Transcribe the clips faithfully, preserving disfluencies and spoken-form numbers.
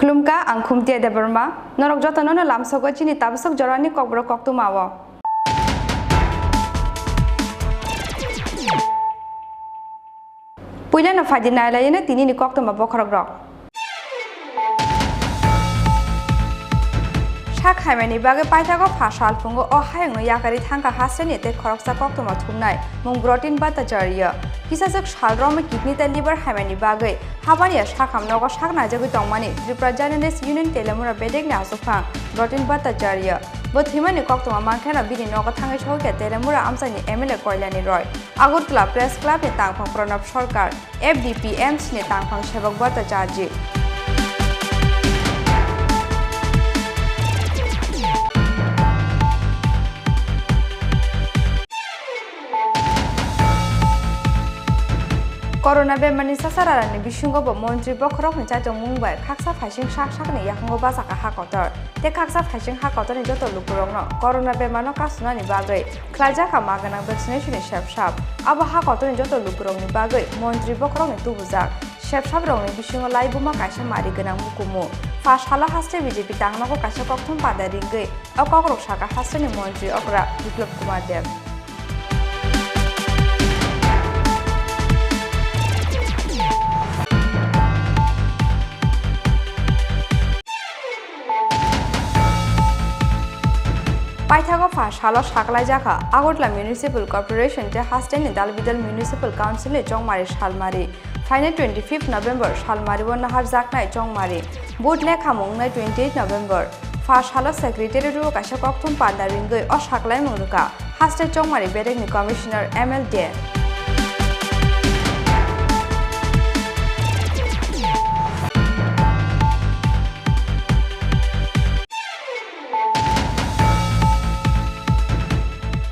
Khulumkha, ang Khumtia Debbarma. Norok jotono no lamsogo chini tabasok jorani kokborok koktwma o. Puilano phaidi nailaino tinini koktwma bokhorokrok. Sak hamyani bagwi paithago pha salphungo o hayungno yakarwi thangkha hasteni tei khoroksa koktwma thumnai mung Brotin Bhattacharya. Kisajwk sal romwi kidney tei liver hamyani bagwi habaniya sakham nogo sak naijagwi tongmani Tripura Journalist Union Telemura bedekni aswkphang Brotin Bhattacharya. Bo thwimani koktwma mankheno bini nogo thangwi sokya Telemura amchaini M L A Koilani Roy. Agartala Press Club ni tangphang Pranab Sarkar, F D P M C ni tangphang Sebok Bhattacharjee. Corona bemarni sasararani bisingo bo montri bokhorokni chaitongmung bai khaksa phaising sak sakni yakungo bachakha ha kotor. Tei khaksa phaising ha kotorni joto lukurokno corona bemarno kasunani bagwi khlaijakha ma gwnang vaccination ni sepsap. Abo ha kotorni joto lukurokni bagwi montri bokhorokni tubujak sepsaprokni bisingo laibuma kaisa mari gwnang mukumu. Pha salo haste B J P tangnogo kaisa kokthum panda ringwi o kokrok sakha hasteni montri okra Biplab Kumar Deb. Paithago pha salo saklaijakha Agartala Municipal Corporation tei hasteni dalbidal Municipal Council ni chongmari salmari. Phainai twenty-fifth November salmario naharjaknai chongmari. Vote lekhamung wngnai twenty-eighth November. Pha salo Secretariat o kaisa kokthum panda ringwi o saklaimung rwkha haste chongmari bedekni Commissioner M L D.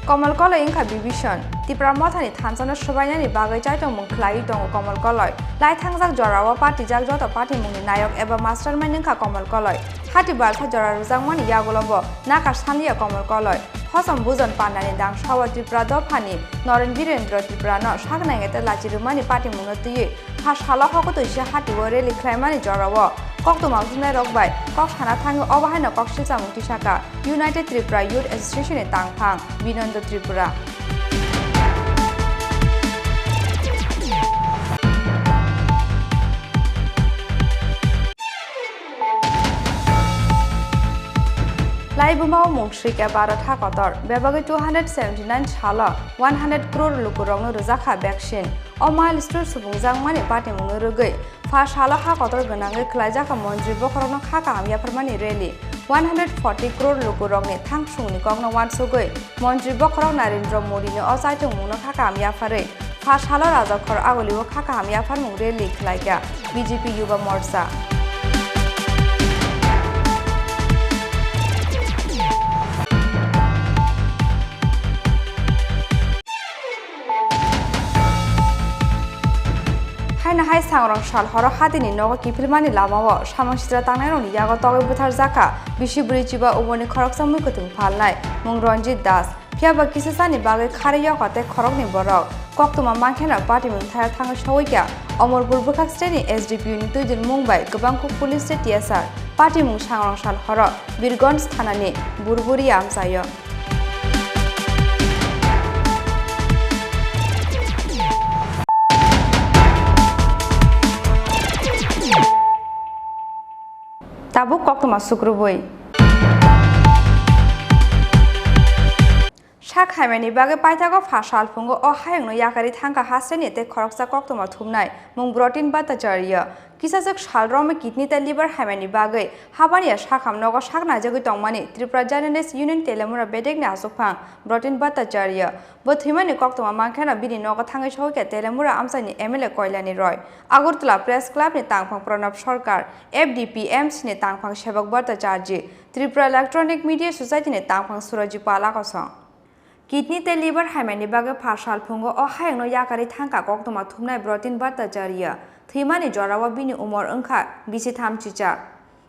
Komal Koloi wngkha Bibison. Tipra Mothani thansano swbainani bagwi chaitongmung khlaiwi tongo Komal Koloi. Lai thangjak jorao patijak joto party mungni nayok eba mastermind wngkha Komal Koloi. Hati balsa jora rwjakmani yagulo bo nakar sanliya Komal Koloi. Hosom bujon pandani dangsao Tripura dophani Noren Birendra Tripurano sak naingai tei lachi rwmani party mungno twiwi pha salo hokotwi se hatio rally khlaimani jorao koktwma wngnairok bai kok sana thangwi obo haino kok silchamung tisakha United Tripura Youth Association ni tangphang Binondo Tripura. Laibuma o mung swikha Bharat ha kotor, bebagwi two hundred seventy nine salo one hundred crore lukurokno rwjakha vaccine. O milestone subungjakmani patimungno rwgwi pha salo ha kotor gwnangwi khlaijakha montri bokhorokno kha kaham yapharmani rally. One hundred forty crore lukurokni thangsungni kokno uansugwi montri bokhorok Narendra Modini o chaitongmungno kha kaham yapharwi pha salo Rajakhor Agulio kha kaham yapharmung rally khlaikha B J P Yuva Morcha. Haino hai sangrong sal horo hatini nogo kiphilmani lamao samung sitra tangnairokni yago togwi butharjakha bisi bwrwi chiba umorni khoroksa muikwthwng phalnai mung Ranjit Das. Phiya ba kisasani bagwi kharwi yokha tei khoroknwi borok. Koktwma mankheno patimung thaya thangwi sogwi kha Omorpur bwkhak sreni S D P O ni twidulmung bai kwbangkuk police tei T S R. Patimung sangrong sal horo Birgonj thanani Burburi amchaio. Tabuk koktwma sukrubui. Sak haimani bagwi paithago pha salphungo o hayungno yakarwi thangkha hasteni tei khoroksa koktwma thumnai mung Brotin Bhattacharya. Kisajwk sal romwi kidney tei liver haimani bagwi hapaniya sakham nogo sak naijagwi tongmani Tripura Journalist Union Telemura bedekni achukphang Brotin Bhattacharya. Bo thwimani koktwma mankheno bini nogo thangwi sogwikha Telemura amchaini M L A Koilani Roy, Agartala Press Club ni tangphang Pranab Sarkar, F D P M C ni tangphang Sebok Bhattacharjee, Tripura Electronic Media Society ni tangphang Surajit Pala kosong. Kidney tei liver haimani bagwi pha salphungo o hayungno yakarwi thangkha koktwma thumnai Brotin Bhattacharya. Thwimani jorao bini umor wngkha bisi tham chichak.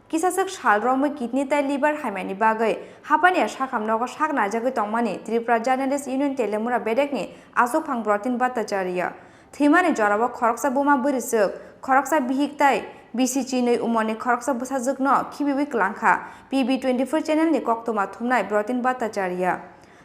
Kisajwk sal romwi kidney tei liver haimani bagwi hapaniya sakham nogo sak naijagwi tongmani Tripura Journalist Union Telemura bedekni achukphang Brotin Bhattacharya. Thwimani jorao khoroksa buma bwrwichwk, khoroksa bihik tei bisi chinwi umorni khoroksa bwsajwkno khibiwi kwlangkha P B twenty-four channel ni koktwma thumnai Brotin Bhattacharya.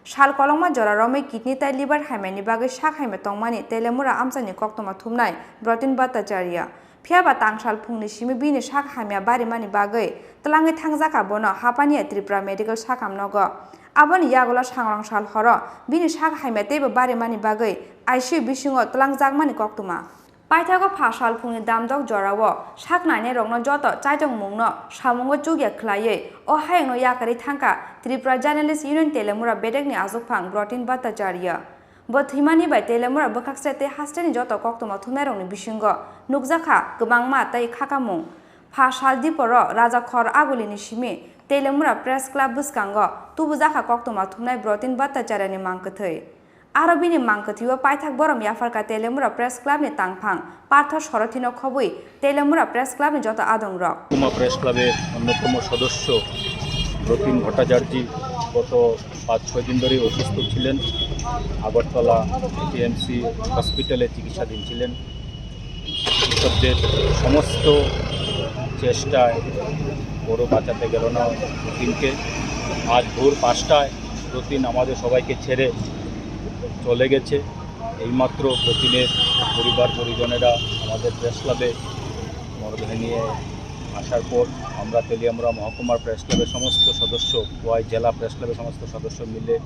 Sal kolokma jora romwi kidney tei liver haimani bagwi sak haima tongmani Telemura amchaini koktwma thumnai Brotin Bhattacharya. Phiyaba tangsal phungni simi bini sak hamya barimani bagwi twlangwi thangjakha bono hapaniya Tripura Medical sakham nogo. Aboni yagulo sangrong sal horo bini sak hamya teibo barimani bagwi I C U bisingo twlangjakmani koktwma. Paithago pha salphungni damdok jorao sak nainairokno joto chaitongmungno samungo chukya khlaiwi o hayungno yakarwi thangkha Tripura Journalist Union Telemura bedekni achukphang Brotin Bhattacharya. Bo thwimani bai Telemura bwkhakse tei hasteni joto koktwma thumnairokni bisingo nukjakha kwbangma tei khakamung. Pha sal diporo Rajakhor Agulini simi Telemura Press Club bwskango tubujakha koktwma thumnai Brotin Bhattacharyani mang kwthwi. Aro bini mang kwthwio paithak borom yapharkha Telemura Press Club ni tangphang Partho Sorothino khobwi Telemura Press Club ni joto adongrok. মহকুমা প্রেস ক্লাবের অন্যতম সদস্য ব্রতিন ভট্টাচার্য গত পাঁচ ছয় দিন ধরেই অসুস্থ ছিলেন। আগরতলা এপিএমসি হসপিটালে চিকিৎসাধীন ছিলেন। চিকিৎসকদের সমস্ত চেষ্টায় ওরও বাঁচাতে গেল না ব্রতিনকে। আজ ভোর পাঁচটায় ব্রতিন আমাদের সবাইকে ছেড়ে চলে গেছে। এইমাত্র ব্রতিনের পরিবার পরিজনেরা আমাদের প্রেস ক্লাবে মরদেহ নিয়ে আসার পর আমরা তেলিয়ামুড়া মহকুমার প্রেস ক্লাবের সমস্ত সদস্য, খোয়াই জেলা প্রেস ক্লাবের সমস্ত সদস্য মিলে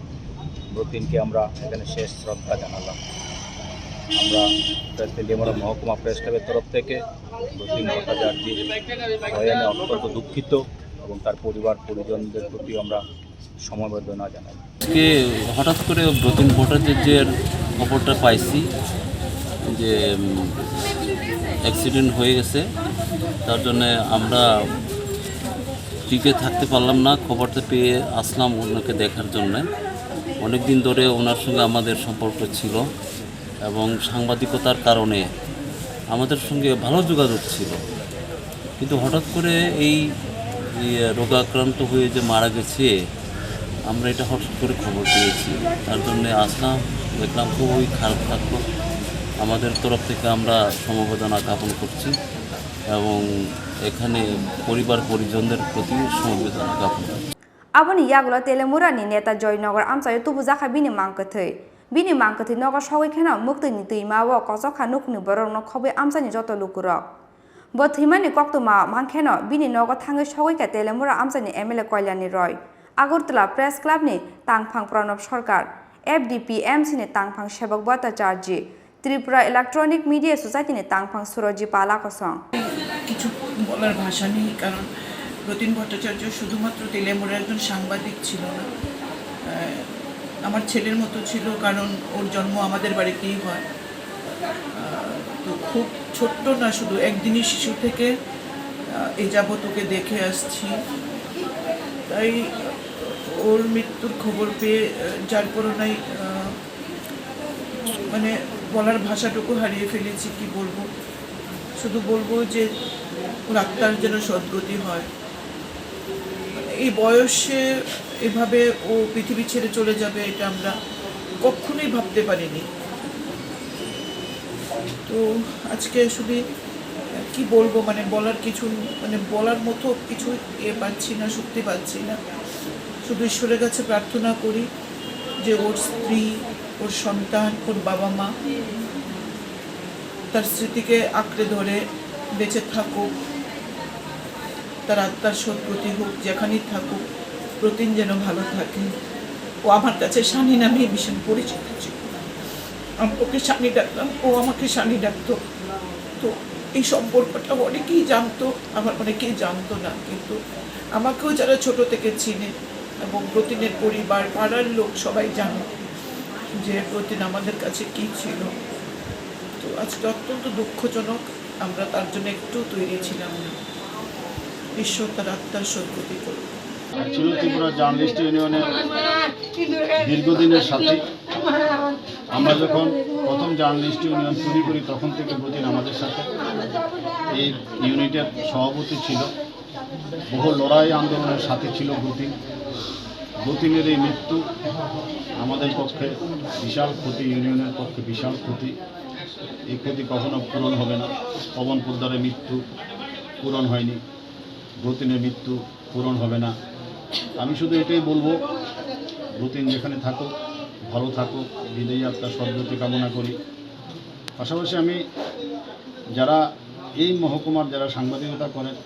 ব্রতিনকে আমরা এখানে শেষ শ্রদ্ধা জানালাম। আমরা প্রেস তেলিয়ামুড়া মহকুমা প্রেস ক্লাবের তরফ থেকে ব্রতিন ভট্টাচার্যের প্রয়াণে অত্যন্ত দুঃখিত এবং তার পরিবার পরিজনদের প্রতি আমরা সমবেদনা জানাই। আজকে হঠাৎ করে ব্রতিন ভট্টাচার্যের খবরটা পাইছি যে, উম, অ্যাক্সিডেন্ট হয়ে গেছে। তার জন্যে আমরা টিকে থাকতে পারলাম না, খবরটা পেয়ে আসলাম ওনাকে দেখার জন্যে। অনেক দিন ধরে ওনার সঙ্গে আমাদের সম্পর্ক ছিল এবং সাংবাদিকতার কারণে আমাদের সঙ্গে ভালো যোগাযোগ ছিল, কিন্তু হঠাৎ করে এই, এই রোগাক্রান্ত হয়ে যে মারা গেছে, আমরা এটা হঠাৎ করে খবর পেয়েছি। তার জন্যে আসলাম, দেখলাম খুবই খারাপ লাগলো। আমাদের তরফ থেকে আমরা সমবেদনা জ্ঞাপন করছি এবং এখানে পরিবার পরিজনদের প্রতি সমবেদনা জ্ঞাপন করছি। Aboni yagulo Telemurani neta Joynagar amchaio tubujakha bini mang kwthwi. Bini mang kwthwi nogo sogwi kheno mwktwini twima o kochokha nukni borokno khobwi amchaini joto lukurok. Bo thwimani koktwma mankheno bini nogo thangwi sogwikha Telemura amchaini M L A Koilani Roy, Agartala Press Club ni tangphang Pranab Sarkar, F D P M C ni tangphang Sebok Bhattacharjee, Tripura Electronic Media Society ni tangphang Surajit Pala kosong. কিছু বলার ভাষা নেই, কারণ ব্রতিন ভট্টাচার্য শুধুমাত্র তেলিয়ামুড়ার একজন সাংবাদিক ছিল না। আহ, আমার ছেলের মতো ছিল, কারণ ওর জন্ম আমাদের বাড়িতেই হয়। আহ, তো খুব ছোট্ট না, শুধু একদিনই শিশু থেকে, আহ, এ যাবৎ ওকে দেখে আসছি। তাই ওর মৃত্যুর খবর পেয়ে, আহ, যার করোনায়, আহ, মানে, বলার ভাষাটুকু হারিয়ে ফেলেছি, কি বলবো। শুধু বলবো যে ওর আত্মার যেন সদ্গতি হয়। এই বয়সে এভাবে ও পৃথিবী ছেড়ে চলে যাবে, এটা আমরা কখনোই ভাবতে পারিনি। তো আজকে আসলে কি বলবো, মানে, বলার কিছু, মানে, বলার মতো কিছু ইয়ে পাচ্ছি না, শক্তি পাচ্ছি না। শুধু ঈশ্বরের কাছে প্রার্থনা করি যে ওর স্ত্রী, ওর সন্তান, ওর বাবা মা তার স্মৃতিকে আঁকড়ে ধরে বেঁচে থাকুক, তার আত্মার সদ্গতি হোক, যেখানেই থাকুক, ব্রতিন যেন ভালো থাকে। ও আমার কাছে শানি নামেই ভীষণ পরিচিত ছিল। আমি ওকে শানি ডাকতাম, ও আমাকে শানি ডাকতো। তো এই সম্পর্কটা অনেকেই জানতো, আবার অনেকেই জানতো না, কিন্তু আমাকেও যারা ছোট থেকে চিনে এবং প্রতিনের পরিবার, পাড়ার লোক সবাই জানে যে প্রতিন আমাদের কাছে কি ছিল। তো আজকে অত্যন্ত দুঃখজনক, আমরা তার জন্য একটু তৈরি ছিলাম না। ঈশ্বর তার আত্মার সদ্গতি করুক। অ্যাকচুয়ালি ত্রিপুরা জার্নালিস্ট ইউনিয়নের দীর্ঘদিনের সাথী। আমরা যখন প্রথম জার্নালিস্ট ইউনিয়ন তৈরি করি, তখন থেকে প্রতিন আমাদের সাথে এই ইউনিটের সভাপতি ছিল। বহু লড়াই আন্দোলনের সাথে ছিল প্রতিন। প্রতিনের এই মৃত্যু আমাদের পক্ষে বিশাল ক্ষতি, ইউনিয়নের পক্ষে বিশাল ক্ষতি। এই ক্ষতি কখনো পূরণ হবে না। পবন পোদ্দারের মৃত্যু পূরণ হয়নি, প্রতিনের মৃত্যু পূরণ হবে না। আমি শুধু এটাই বলবো, প্রতিন যেখানে থাকুক, ভালো থাকুক, বিদেহী আত্মার সদ্গতি কামনা করি। পাশাপাশি আমি যারা এই মহকুমার যারা সাংবাদিকতা করেন,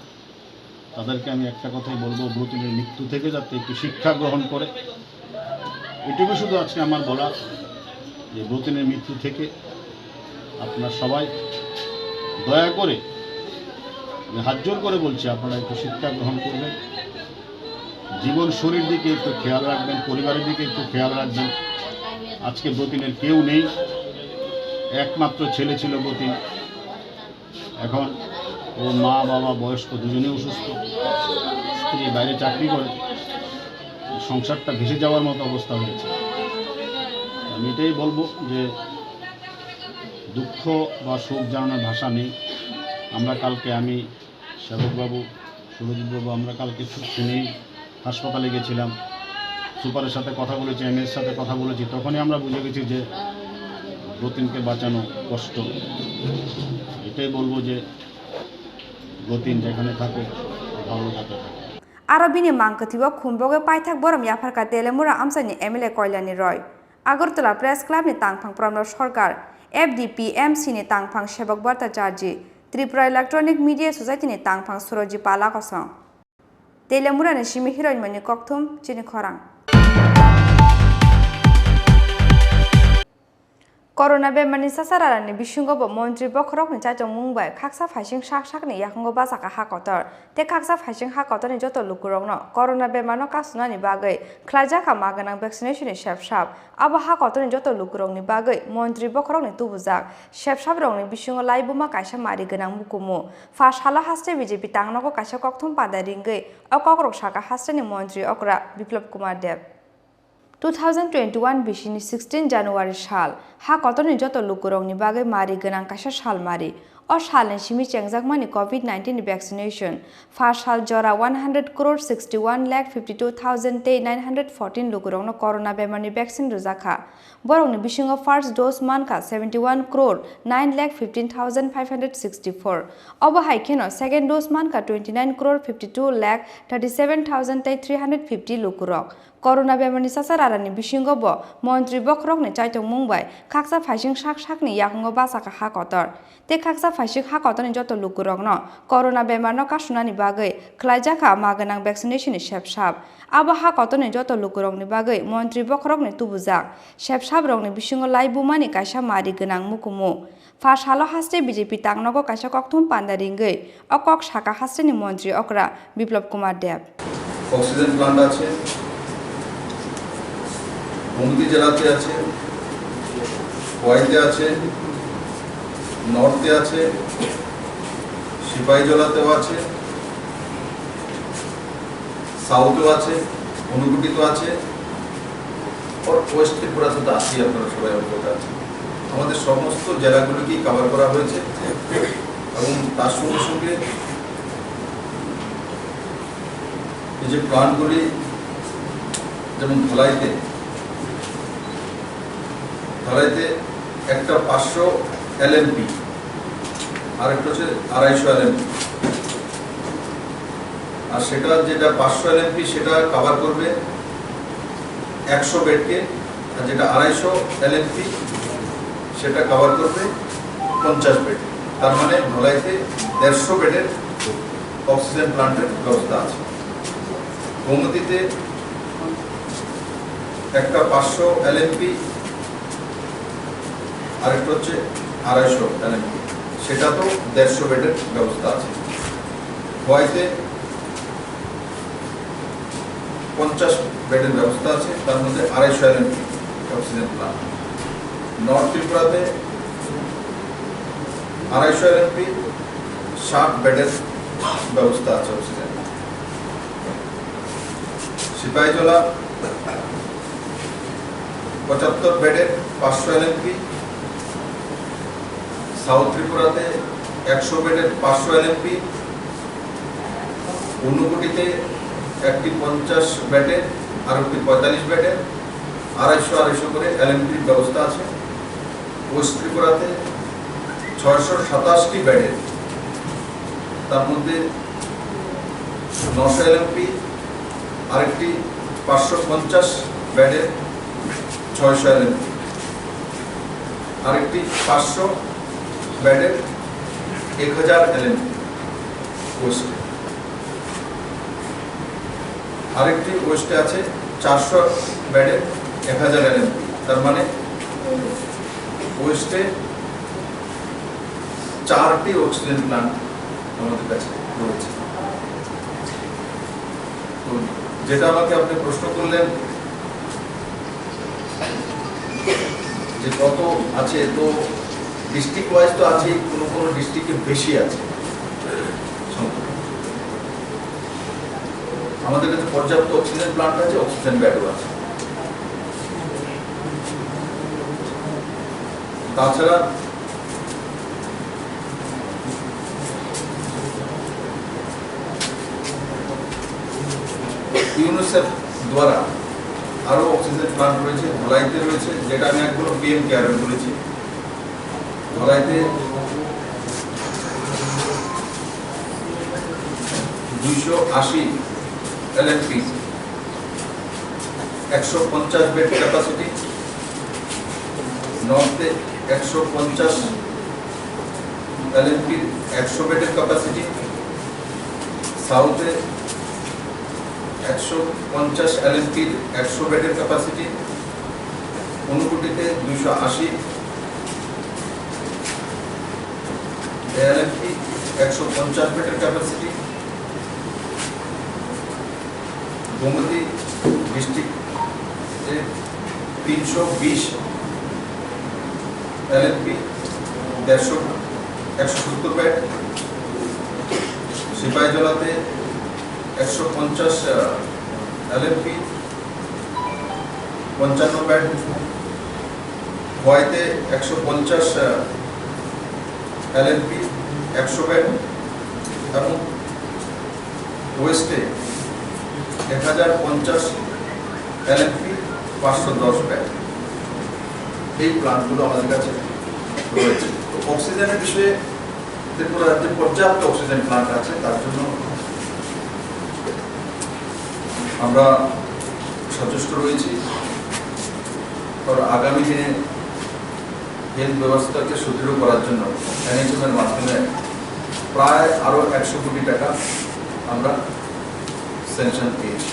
তাদেরকে আমি একটা কথাই বলবো, ব্রতিনের মৃত্যু থেকে যাতে একটু শিক্ষা গ্রহণ করে। এটুকু শুধু আজকে আমার বলা, যে ব্রতিনের মৃত্যু থেকে আপনারা সবাই দয়া করে, আমি হাত জোর করে বলছি, আপনারা একটু শিক্ষা গ্রহণ করবেন। জীবন শরীর দিকে একটু খেয়াল রাখবেন, পরিবারের দিকে একটু খেয়াল রাখবেন। আজকে ব্রতিনের কেউ নেই, একমাত্র ছেলে ছিল ব্রতিন। এখন ওর মা বাবা বয়স্ক দুজনেই অসুস্থ, স্ত্রী বাইরে চাকরি করে, সংসারটা ভেসে যাওয়ার মতো অবস্থা হয়েছে। আমি এটাই বলবো যে দুঃখ বা শোক জানানোর ভাষা নেই। আমরা কালকে, আমি, সেবকবাবু, সুরজিৎবাবু, আমরা কালকে খুব শুনেই হাসপাতালে গেছিলাম, সুপারের সাথে কথা বলেছি, এমএর সাথে কথা বলেছি, তখনই আমরা বুঝে গেছি যে ব্রতিনকে বাঁচানো কষ্ট। এটাই বলবো যে ব্রতিন যেখানে থাকো, ভালো যাতে থাকো। Aro bini mang kwthwibo khumbogwi paithak borom yapharkha Telemura amchaini M L A Koilani Roy. Agartala Press Club ni tangphang Pramlo Sarkar, F D P M C ni tangphang Sebok Bhattacharjee, Tripura Electronic Media Society ni tangphang Suroji Pala kosong. Telemura ni simi Hiroinmoni kokthum chini khorang. Corona bemarni sasararani bisingo bo montri bokhorokni chaitokmung bai khaksa phaising sak sakni yakungo bachakha ha kotor. Tei khaksa phaising ha kotorni joto lukurokno corona bemarno kasunani bagwi khlaijak kha ma gwnang vaccination ni sepsap. Abo ha kotorni joto lukurokni bagwi montri bokhorokni tubujak sepsaprokni bisingo laibuma kaisa mari gwnang mukumu. Pha salo haste B J P tangnogo kaisa kokthum panda ringwi o kokrok sakha hasteni montri okra Biplop Kumar Deb. Two thousand twenty-one bisini sixteen January sal, ha kotorni joto lukurokni bagwi mari gwnang kaisa sal mari. O salni simi chengjakmani covid nineteen ni vaccination. Pha sal jora one hundred crore sixty-one lakh fifty-two thousand tei nine hundred fourteen lukurokno corona bemarni vaccine rwjakha. Borokni bisingo first dose mankha seventy-one crore nine lakh fifteen thousand five hundred sixty-four. Obo hai kheno second dose mankha twenty-nine crore fifty-two lakh thirty-seven thousand tei three hundred fifty lukurok. Corona bemarni sasararani bisingo bo montri bokhorokni chaitokmung bai khaksa phaising sak sakni yakungo bachakha ha kotor. Tei khaksa phaising ha kotorni joto lukurokno corona bemarno kasunani bagwi khlaijakha ma gwnang vaccination ni sepsap. Abo ha kotorni joto lukurokni bagwi montri bokhorokni tubujak sepsaprokni bisingo laibumani kaisa mari gwnang mukumu. Pha salo haste B J P tangnogo kaisa kokthum panda ringwi o kok sakha hasteni montri okra Biplop Kumar Deb. Oxygen plant আছে, গোমতী জেলাতে আছে, খোয়াইতে আছে, নর্থে আছে, সিপাহীজলাতেও আছে, সাউথেও আছে, ঊনকোটিতেও আছে, আর ওয়েস্ট ত্রিপুরাতে তো আছেই, আপনারা সবাই অবগত আছেন। আমাদের সমস্ত জেলাগুলোকেই কভার করা হয়েছে এবং তার সঙ্গে সঙ্গে এই যে প্ল্যান্টগুলি, যেমন ধলাইতে, ধলাইতে একটা পাঁচশো এলএমপি, আর একটা হচ্ছে আড়াইশো এলএমপি। আর সেটা যেটা পাঁচশো এলএমপি, সেটা কভার করবে একশো বেডকে, আর যেটা আড়াইশো এলএমপি, সেটা কভার করবে পঞ্চাশ বেড। তার মানে ধলাইতে দেড়শো বেডের অক্সিজেন প্ল্যান্টের ব্যবস্থা আছে। গোমতীতে একটা পাঁচশো এলএমপি, আরেকটা হচ্ছে আড়াইশো এলএমপি, সেটা তো দেড়শো বেডের ব্যবস্থা আছে। খোয়াইতে পঞ্চাশ বেডের ব্যবস্থা আছে, তার মধ্যে আড়াইশো এলএমপি অক্সিজেন প্লান্ট। নর্থ ত্রিপুরাতে আড়াইশো এলএমপি, ষাট বেডের ব্যবস্থা আছে অক্সিজেন। সিপাহীজলা পঁচাত্তর বেডের পাঁচশো এলএমপি, সাউথ ত্রিপুরাতে একশো বেডের পাঁচশো এলএমপি, ঊনকোটিতে একটি পঞ্চাশ বেডের আর একটি পঁয়তাল্লিশ বেডের আড়াইশো আড়াইশো করে এলএমপির ব্যবস্থা আছে। ওয়েস্ট ত্রিপুরাতে ছয়শো সাতাশটি বেডের, তার মধ্যে নশো এলএমপি, আরেকটি পাঁচশো পঞ্চাশ বেডের ছয়শো এলএমপি, আরেকটি পাঁচশো বেডের এক হাজার এলএমপি ওয়েস্টে। আরেকটি ওয়েস্টে আছে চারশো বেডের এক হাজার এলএমপি। তার মানে ওয়েস্টে চারটি অক্সিজেন প্ল্যান্ট আমাদের কাছে রয়েছে। তো যেটা আমাকে আপনি প্রশ্ন করলেন যে কত আছে, তো ডিস্ট্রিক্ট ওয়াইজ তো আছে, কোনো কোনো ডিস্ট্রিক্টে বেশি আছে সংক্রমণ। আমাদের কাছে পর্যাপ্ত অক্সিজেন প্ল্যান্ট আছে, অক্সিজেন বেডও আছে। তাছাড়া ইউনিসেফ দ্বারা আরও অক্সিজেন প্ল্যান্ট রয়েছে, ধলাইতে রয়েছে, যেটা আমি একগুলো পিএম কেয়ারে বলেছি। ধলাইতে দুইশো আশি এলএমপি, একশো পঞ্চাশ বেড ক্যাপাসিটি, নর্থে একশো পঞ্চাশ এলএমপির একশো বেডের ক্যাপাসিটি, সাউথে একশো পঞ্চাশ এলএমপির একশো বেডের ক্যাপাসিটি, ঊনকোটিতে দুইশো আশি এলএমপি, একশো পঞ্চাশ বেডের ক্যাপাসিটি, গোমতী ডিস্ট্রিক্টে তিনশো বিশ এলএমপি, দেড়শো, একশো সত্তর বেড, সিপাহীজলাতে একশো পঞ্চাশ এলএমপি, পঞ্চান্ন বেড, খোয়াইতে একশো পঞ্চাশ এলএমপি, একশো বেড, এবং ওয়েস্টে এক হাজার পঞ্চাশ এলএমপি, পাঁচশো দশ বেড। এই প্ল্যান্টগুলো আমাদের কাছে রয়েছে। তো অক্সিজেনের বিষয়ে ত্রিপুরা রাজ্যে পর্যাপ্ত অক্সিজেন প্ল্যান্ট আছে, তার জন্য আমরা সচেষ্ট রয়েছি। কারণ আগামী দিনে হেলথ ব্যবস্থাকে সুদৃঢ় করার জন্য এনএইচএম এর মাধ্যমে প্রায় আরও একশো কোটি টাকা আমরা স্যাংশন পেয়েছি।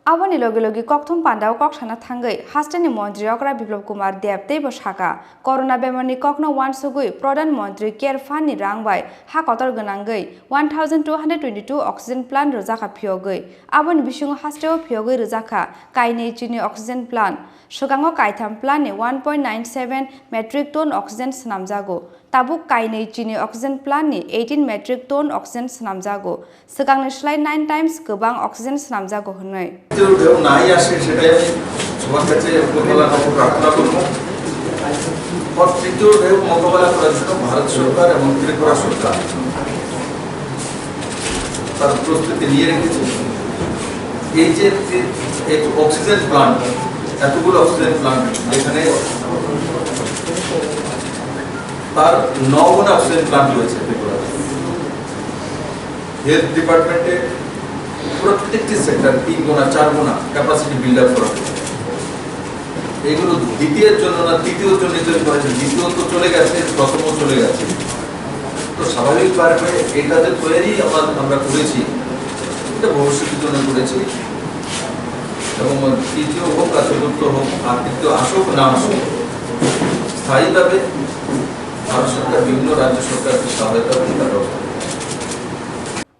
Aboni logi logi kokthum pandao kok sana thangwi hasteni montri okra Biplab Kumar Deb teibo saka, Corona bemarni kokno uansugwi Pradhan Mantri Care Fund ni rang bai ha kotor gwnangwi one thousand two hundred twenty-two oxygen plant rwjakha phiyogwi. Aboni bisingo hasteo phiyogwi rwjakha kainwi chini oxygen plant. Swkango kaitham plant ni one point nine seven metric ton oxygen swnamjago. Tabuk kainwi chini oxygen plant ni eighteen metric ton oxygen swnamjago. Swkangni slai nine times kwbang oxygen swnamjago hwnwi. তৃতীয় ঢেউ নাই আসে, সেটাই আমি সবার কাছে উপরওয়ালার কাছে প্রার্থনা করব। আর তৃতীয় ঢেউ মোকাবেলা করার জন্য ভারত সরকার এবং ত্রিপুরা সরকার তার প্রস্তুতি নিয়ে রেখেছে। এই যে তি-, এই অক্সিজেন প্ল্যান্ট, এতগুলো অক্সিজেন প্ল্যান্ট, যেখানে তার নগুণ অক্সিজেন প্ল্যান্ট রয়েছে ত্রিপুরাতে। হেলথ ডিপার্টমেন্টে প্রত্যেকটি সেক্টর তিন গুণা, চার গুণা ক্যাপাসিটি বিল্ড আপ করা হয়েছে। এগুলো দ্বিতীয়ের জন্য না, তৃতীয়র জন্য তৈরি করা হয়েছে। দ্বিতীয় তো চলে গেছে, প্রথমও চলে গেছে। তো স্বাভাবিকভাবে এটা যে তৈরি আমরা, আমরা করেছি, এটা ভবিষ্যতের জন্য করেছি। এবং তৃতীয় হোক আর চতুর্থ হোক আর তৃতীয় আসুক না আসুক, স্থায়ীভাবে ভারত সরকার, বিভিন্ন রাজ্য সরকারকে সহায়তা করে তারা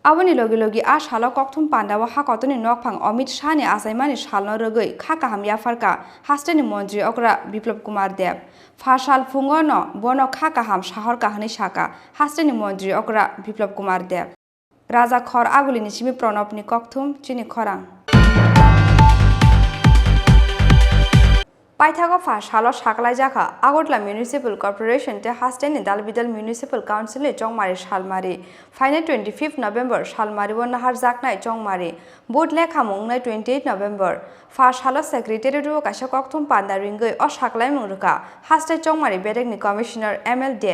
Aboni logi logi a salo kokthum pandao hakotoni nokphang Amit Shahni achaimani salno rwgwi kha kaham yapharkha hasteni montri okra Biplab Kumar Deb. Pha sal phungo no bono kha kaham sahorkha hwnwi sakha hasteni montri okra Biplab Kumar Deb. Raja Khor Agulini simi Pranabni kokthum chini khorang. Paithago pha salo saklaijakha Agartala Municipal Corporation tei hasteni dalbidal Municipal Council ni chongmari salmari. Phainai twenty fifth November salmari o naharjaknai chongmari. Vote lekhamung wngnai twenty eight November. Pha salo Secretariat o kaisa kokthum panda ringwi o saklaimung rwkha haste chongmari bedekni Commissioner M L D.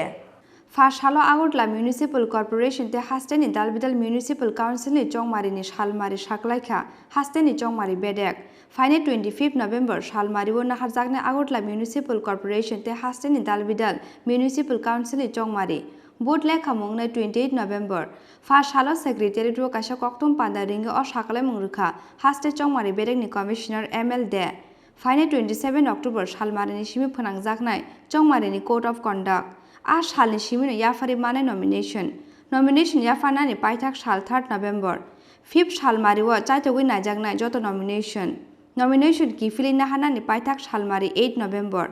Pha salo Agartala Municipal Corporation tei hasteni dalbidal Municipal Council ni chongmari ni salmari saklaikha hasteni chongmari bedek. Phainai twenty fifth November salmari o naharjaknai Agartala Municipal Corporation tei hasteni dalbidal Municipal Council ni chongmari. Vote lekhamung wngnai twenty eight November. Pha salo Secretariat o kaisa kokthum panda ringwi o saklaimung rwkha haste chongmari bedekni Commissioner M L D. Phainai twenty seven October salmarini simi phwnangjaknai chongmarini Code of Conduct. A salni simino yapharwi manai nomination. Nomination yapharnani paithak sal third November. Fifth salmari o chaitogwi naijaknai joto nomination. Nomination kiphilwi naharnani paithak salmari eight November.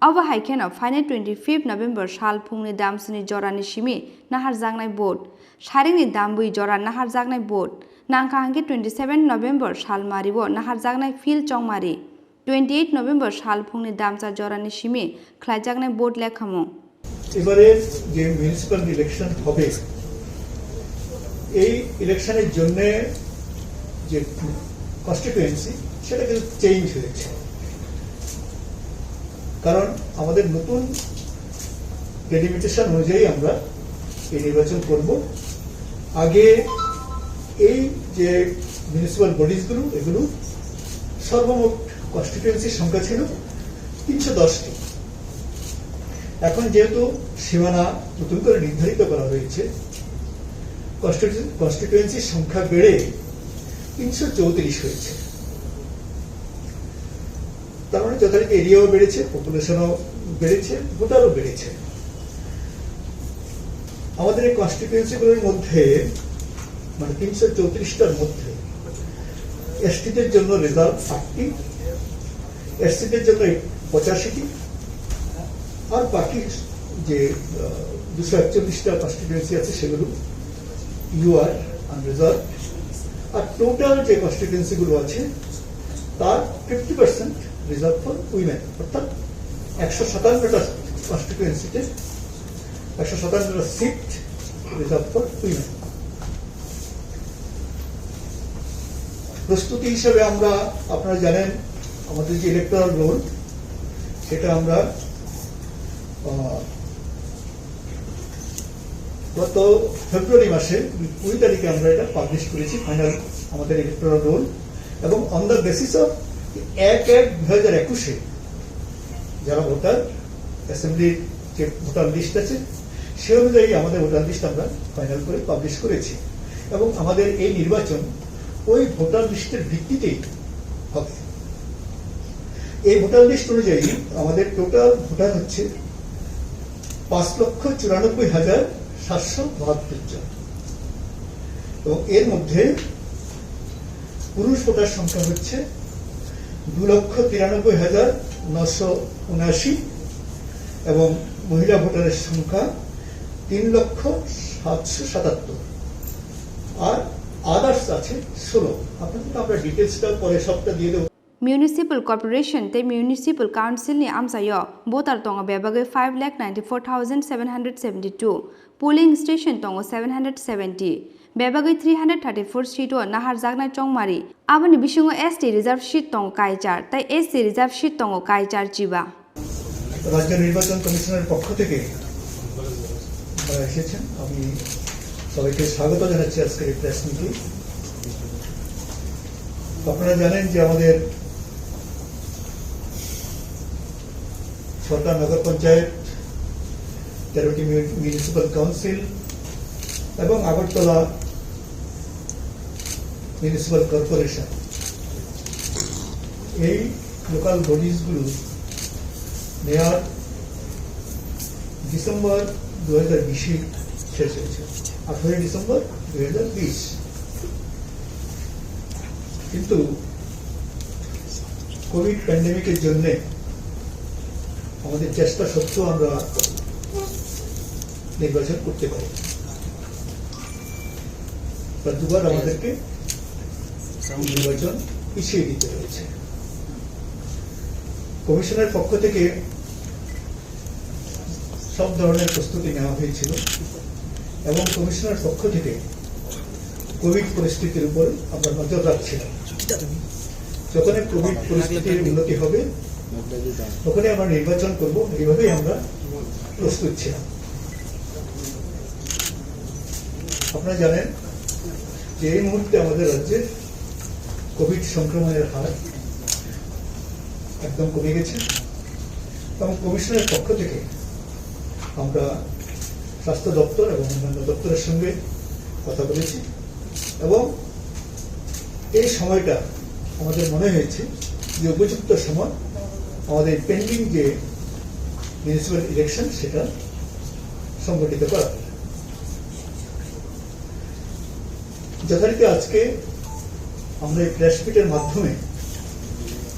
Obo hai kheno phainai twenty fifth November sal phungni damsini jorani simi naharjaknai vote. Saringni dambwi jora naharjaknai vote. Nangkha hwnkhe twenty seven November salmari o naharjaknai field chongmari. Twenty eight November sal phungni damcha jorani simi khlaijaknai vote lekhamung. এবারে যে municipal election হবে, এই ইলেকশনের জন্য যে কনস্টিটিউয়েন্সি, সেটা কিন্তু চেঞ্জ হয়েছে। কারণ আমাদের নতুন ডেলিমিটেশন অনুযায়ী আমরা এই নির্বাচন করব। আগে এই যে মিউনিসিপ্যাল বডিজগুলো, এগুলো সর্বমোট কনস্টিটিউয়েন্সির সংখ্যা ছিল তিনশো দশটি। এখন যেহেতু সীমানা নতুন করে নির্ধারিত করা হয়েছে, কনস্টিটিউ-, কনস্টিটিউয়েন্সির সংখ্যা বেড়ে তিনশো চৌত্রিশ হয়েছে। তার মানে যথারীতি এরিয়াও বেড়েছে, পপুলেশনও বেড়েছে, ভোটারও বেড়েছে। আমাদের এই কনস্টিটিউয়েন্সিগুলোর মধ্যে, মানে তিনশো চৌত্রিশটার মধ্যে এসটিদের জন্য রিজার্ভ আটটি, এসসিদের জন্য পঁচাশিটি, আর বাকি যে, আহ, দুশো একচল্লিশটা কনস্টিটিউয়েন্সি আছে, সেগুলো ইউআর, আনরিজার্ভ। আর টোটাল যে কনস্টিটিউয়েন্সিগুলো আছে, তার fifty percent reserve for women, অর্থাৎ একশো সাতান্নটা কনস্টিটিউয়েন্সিতে একশো সাতান্নটা সিট রিজার্ভ ফর উইমেন। প্রস্তুতি হিসাবে আমরা, আপনারা জানেন, আমাদের যে ইলেকটোরাল রোল, সেটা আমরা, আহ, গত ফেব্রুয়ারি মাসে কুড়ি তারিখে আমরা এটা পাবলিশ করেছি, ফাইনাল আমাদের ইলেকটোরাল রোল। এবং অন দ্য বেসিস অফ এক এক দুই হাজার একুশে যারা ভোটার, অ্যাসেম্বলির যে ভোটার লিস্ট আছে, সে অনুযায়ী আমাদের ভোটার লিস্ট আমরা ফাইনাল করে পাবলিশ করেছি। এবং আমাদের এই নির্বাচন ওই ভোটার লিস্টের ভিত্তিতেই হবে। এই ভোটার লিস্ট অনুযায়ী আমাদের টোটাল ভোটার হচ্ছে পাঁচ লক্ষ চুরানব্বই হাজার সাতশো বাহাত্তর জন। এবং এর মধ্যে পুরুষ ভোটার সংখ্যা হচ্ছে দু লক্ষ তিরানব্বই হাজার নশো উনআশি এবং মহিলা ভোটারের সংখ্যা তিন লক্ষ সাতশো সাতাত্তর। আর আদার্স আছে ষোলো। আপনাদেরকে আমরা ডিটেলসটা পরে সবটা দিয়ে দেবো। Municipal Corporation tei Municipal Council ni amchaio voter tongo bebagwi five lakh ninety four thousand seven hundred seventy two, polling station tongo seven hundred seventy, bebagwi three hundred thirty four seat o naharjaknai chongmari. Aboni bisingo S T reserve seat tongo kaichar tei S C reserve seat tongo kaichar chiba. রাজ্য নির্বাচন কমিশনের পক্ষ থেকে যারা এসেছেন, আমি সবাইকে স্বাগত জানাচ্ছি আজকের এই প্রেস মিটে। আপনারা জানেন যে আমাদের ছটা নগর পঞ্চায়েত, তেরোটি মিউ-, মিউনিসিপ্যাল কাউন্সিল এবং আগরতলা মিউনিসিপ্যাল কর্পোরেশন, এই লোকাল বডিজগুলো মেয়াদ ডিসেম্বর দু হাজার বিশে শেষ হয়েছে, আঠারোই ডিসেম্বর দুই হাজার বিশ। কিন্তু কোভিড প্যান্ডেমিকের জন্যে আমাদের চেষ্টা সত্ত্বেও আমরা নির্বাচন করতে পারি, বা দুবার আমাদেরকে নির্বাচন পিছিয়ে দিতে হয়েছে। কমিশনের পক্ষ থেকে সব ধরনের প্রস্তুতি নেওয়া হয়েছিল এবং কমিশনের পক্ষ থেকে কোভিড পরিস্থিতির উপর আমরা নজর রাখছিলাম। যখনই কোভিড পরিস্থিতির উন্নতি হবে, তখনই আমরা নির্বাচন করব, এইভাবেই আমরা প্রস্তুত ছিলাম। আপনারা জানেন যে এই মুহূর্তে আমাদের রাজ্যে কোভিড সংক্রমণের হার একদম কমে গেছে এবং কমিশনের পক্ষ থেকে আমরা স্বাস্থ্য দপ্তর এবং অন্যান্য দপ্তরের সঙ্গে কথা বলেছি এবং এই সময়টা আমাদের মনে হয়েছে যে উপযুক্ত সময় আমাদের পেন্ডিং যে মিউনিসিপ্যাল ইলেকশন, সেটা সংগঠিত করা। যথারীতি আজকে আমরা এই প্রেস মিটের মাধ্যমে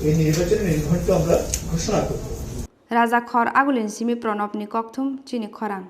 এই নির্বাচনের নির্ঘণ্ট আমরা ঘোষণা করব। Raja khor agulin simi Pranobni kokthum chini khorang.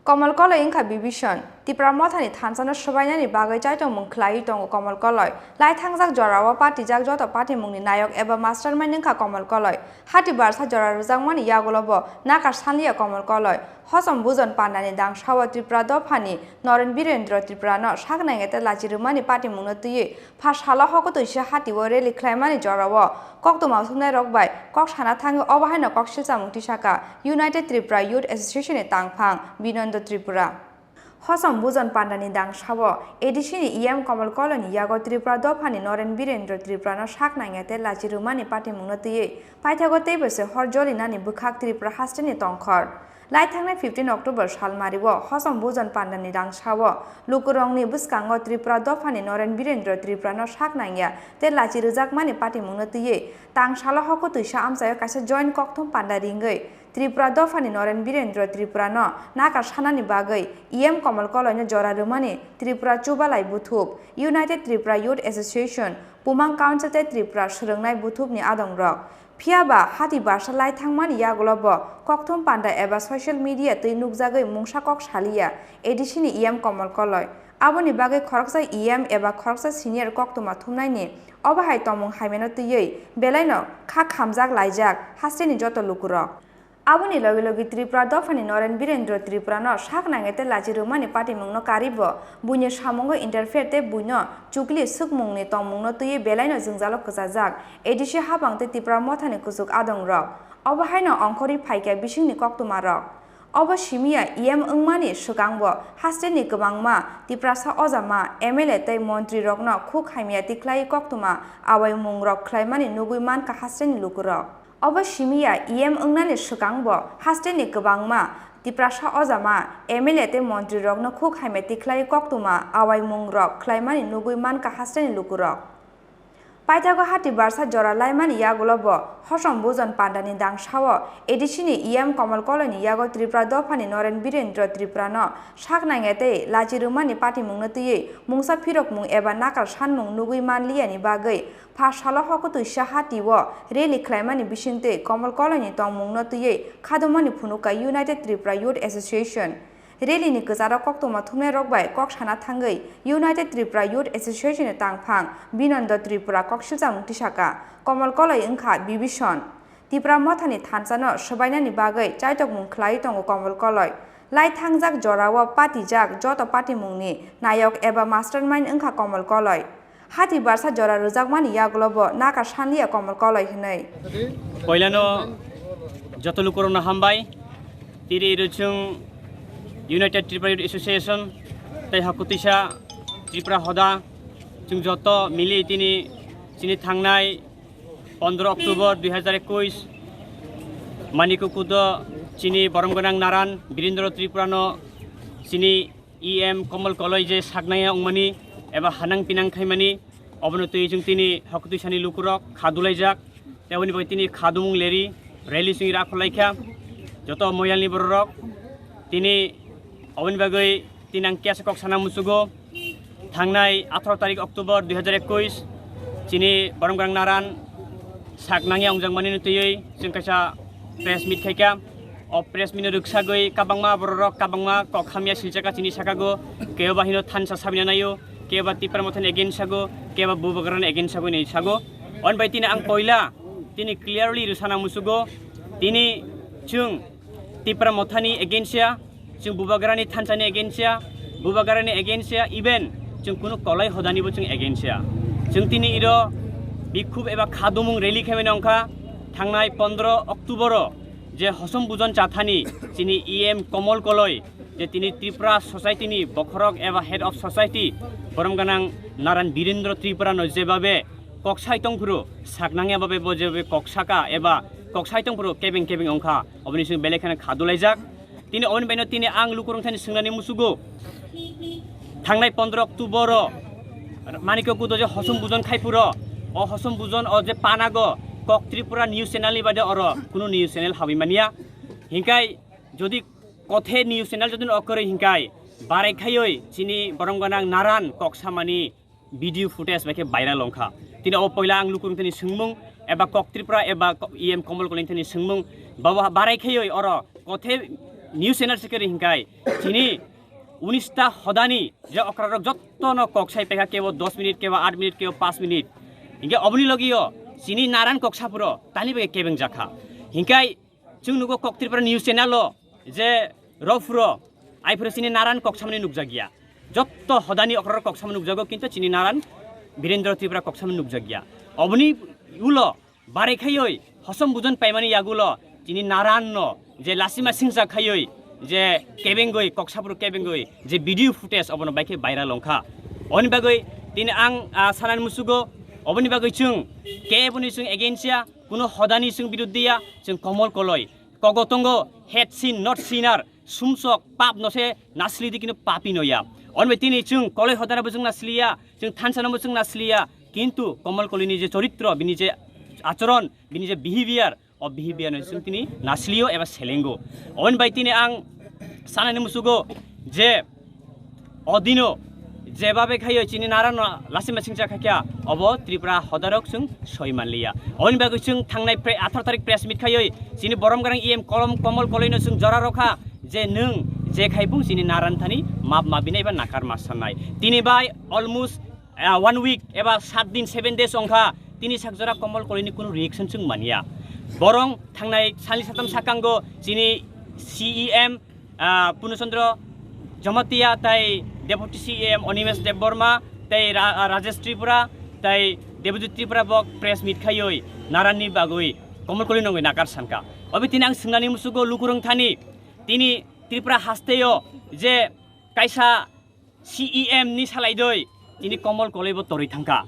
Komol Koloi wngkha Bibison. Tipra Mothani thansano swbainani bagwi chaitokmung khlaiwi tongo Komol Koloi. Lai thangjak jorao patijak joto patimungni nayok eba mastermind wngkha Komol Koloi. Hati barsa jora rwjakmani yagulo bo nakar sanliya Komol Koloi. Hosom bujon pandani dangsao Tripura dophani Noren Birendra Tripurano sak nangya tei lachi rwmani patimungno twiwi pha salo hokotwisa hatio rally khlaimani jorao koktwma thumnairok bai kok sana thangwi obo haino kok silchamung tisaka United Tripura Youth Association ni tangphang Binondo Tripura. Hosom bujon pandani dangsao A D C ni E M Komol Koloi ni yago Tripura dophani Noren Birendra Tripurano sak nangya tei lachi rwmani patimungno twiwi paithago teibo se hor jolinani bwkhak Tripura hasteni tongkhor. Lai thangnai fifteen October salmario hosom bujon pandani dangsao lukurokni bwskango Tripura dophani Noren Birendra Tripurano sak nangya tei lachi rwjakmani patimungno twiwi tang salo hokotwisa amchaio kaisa joint kokthum panda ringwi Tripura dophani Noren Birendra Tripurano nakar sanani bagwi E M Komol Koloino jora rwmani Tripura Chubalai Buthup, United Tripura Youth Association, Pumang Council tei Tripura Swrwngnai Buthupni adongrok. Phiya ba hati barsa lai thangmani yagulo bo kokthum panda eba social media twi nukjagwi mungsa kok saliya A D C ni E M Komol Koloi. Aboni bagwi khoroksa E M eba khoroksa senior koktwma thumnaini obo hai tongmung hamyano twiwi belaino kha khamjak laijak hasteni joto lukurok. Aboni logi logi Tripura dophani Noren Birendra Tripurano sak nangya tei lachi rwmani patimungno karwi bo buini samungo interfere tei buino chukli swkmungni tongmungno twiwi belaino jwngjalo kwchajak A D C habang tei Tipra Mothani kuchuk adongrok. Obo haino ongkhorwi phaikha bisingni koktwmarok. Obo simiya E M wngmani swkangbo hasteni kwbangma Tiprasa ojama, M L A tei montrirokno khuk hamya tikhlaiwi koktwma awaimungrok khlaimani nugwi mankha hasteni lukurok. Obo simiya E M wngnani swkangbo hasteni kwbangma Tiprasa ojama, M L A tei montrirokno khuk hamya tikhlaiwi koktwma awaimungrok khlaimani nugwi mankha hasteni lukurok. Paithago hati barsa jora laimani yagulo bo hosom bujon pandani dangsao A D C ni E M Komol Koloini yago Tripura dophani Noren Birendra Tripurano sak nangya tei lachi rwmani patimungno twiwi mungsa phirokmung eba nakar sanmung nugwi manliyani bagwi pha salo hokotwisa hatio rally khlaimani bisingtwi Komol Koloini tongmungno twiwi khadomani phunukha United Tripura Youth Association. Rally ni kwcharo koktwma thumnairok bai kok sana thangwi United Tripura Youth Association ni tangphang Binondo Tripura kok silchamung tisaka Komol Koloi wngkha Bibison. Tipra Mothani thansano swbainani bagwi chaitokmung khlaiwi tongo Komol Koloi. Lai thangjak jorao patijak joto patimungni nayok eba mastermind wngkha Komol Koloi. Hati barsa jora rwjakmani yagulo bo nakar sanliya Komol Koloi hwnwi. Poilano joto lukurokno hambai. Tiri rwchwng United Tripura Youth Association tei hakutwisa Tripura Hoda chwng joto mili tini chini thangnai pondro October dui hazar ekush Manikukudo chini borom gwnang naran Birindra Tripurano chini E M Komol Koloi je saknaya wngmani eba hanang pinang khaimani, obono twi chwng tini hokotwi sani lukurok kha dulaijak, tei oboni bagwi tini kha dumung leri, rally chwng ira kholaikha, joto moyalni bororok tini oboni bagwi tini ang kesa kok sana musugo, thangnai atharo tarik October dui hajar ekwis, chini Boromgwrang Naran sak nangya wngjak manino twiwi chwng kaisa press meet khaikha. O press meet no rwksagwi kabangma bororok kabangma kok hamya silchaka chini sakago, kebo bahino thansa sabina naio, kebo Tipra Mothani against sago, kebo Bubagrani against sago hinwi sago. On bai tini ang poila tini clearly rwsana musugo, tini chwng Tipra Mothani against ya, chwng Bubagrani thansani against ya, Bubagrani against ya, even chwng kunu kolai hodanibo chwng against ya. Chwng tini iro bikhub eba khadumung rally khaimani wngkha thangnai pondro October o, je hosom bujon chathani chini E M Komol Koloi, je tini Tripura society ni bokhorok eba head of society Borom Ganang Naran Birendra Tripura no jebabe kok sai tongphuru, sak nangya babe bo jebabe kok saka eba kok sai tongphuru kebeng kebeng wngkha, oboni sing belai kheno kha dulaijak. Tini oboni baino tini ang lukurok thani swngnani musugo. Thangnai pondro October o Manikyo Kudo je hosom bujon khai phuro, o hosom bujon o je panago kok Tripura news channel ni bade oro kunu news channel habwi mania. Hinkai jodi kothe news channel jodi okoroi hinkai barai khaioi chini Borom Ganang Naran kok samani video footage bai khe viral wngkha. Tini o poila ang lukurok thani swngmung eba kok Tripura eba ko-, E M Komol Koloi thani swngmung, babo barai khaioi oro kothe news channel se keri hinkai chini unista hodani je okrarok jottono kok sai paikha, kebo dos minute, kebo aat minute, kebo paanch minute. Hinke oboni logio chini Naran kok saphuro tani bai kebeng jakha. Hinkai chwng nugo kok Tripura news channel o je rophuro aiphuro chini Naran kok samani nukjakya. Jotto hodani okrarok kok samani nukjago, kintu chini Naran Birendra Tripura kok samani nukjakya. Oboni ulo barai khaioi hosom bujon paimani yagulo chini Naran no je lasima singsa khaioi je kebengoi kok saphuru kebengoi je video footage obono bai khe viral wngkha. Oni bagwi tini ang, ah, sanani musugo oboni bagwi chwng keboni chwng against ya, kuno hodani chwng biruddhi ya, chwng Komol Koloi. Kogo tongo, head sin, not sinner, sumsok, pap no se nasli di kino papi no ya. Onbe tini chwng Koloi hodana bo chwng nasli ya, chwng thansa no bo chwng nasli ya, kintu Komol Koloi ni je choritro, bini je achoron, bini je behavior, o behavior no chwng tini nasli o eba selengo. Onbai tini ang sanani musugo je odino jebabe khaio chini Naran no lasima singcha khakya, obo Tripura hodarok chwng soi manliya. Oni bagwi chwng thangnai pre-, atharo tarik press meet khaioi chini Borom Ganang E M Kolom Komol Koloi no chwng jora rokha je nwng je khai bung chini Naran thani map mabinai ba nakar ma sannai. Tini bai almost, ah, one week eba saat din, seven days ongkha, tini sak jora Komol Koloi ni kunu reaction chwng manya. Borong thangnai sali satam sakango chini C E M, ah, Purno Chandra Jamatia, tai Deputy C E M Animesh Debbarma, tai Ra-, ah, Rajesh Tripura, tai Debojit Tripura bo press meet khaioi Naran ni bagwi Komol Koloi nongwi nakar sanka. Obi tini ang swngnani musugo lukurung thani, tini Tripura hasteo je kaisa C E M ni salai doi tini Komol Koloi bo toroi thangka.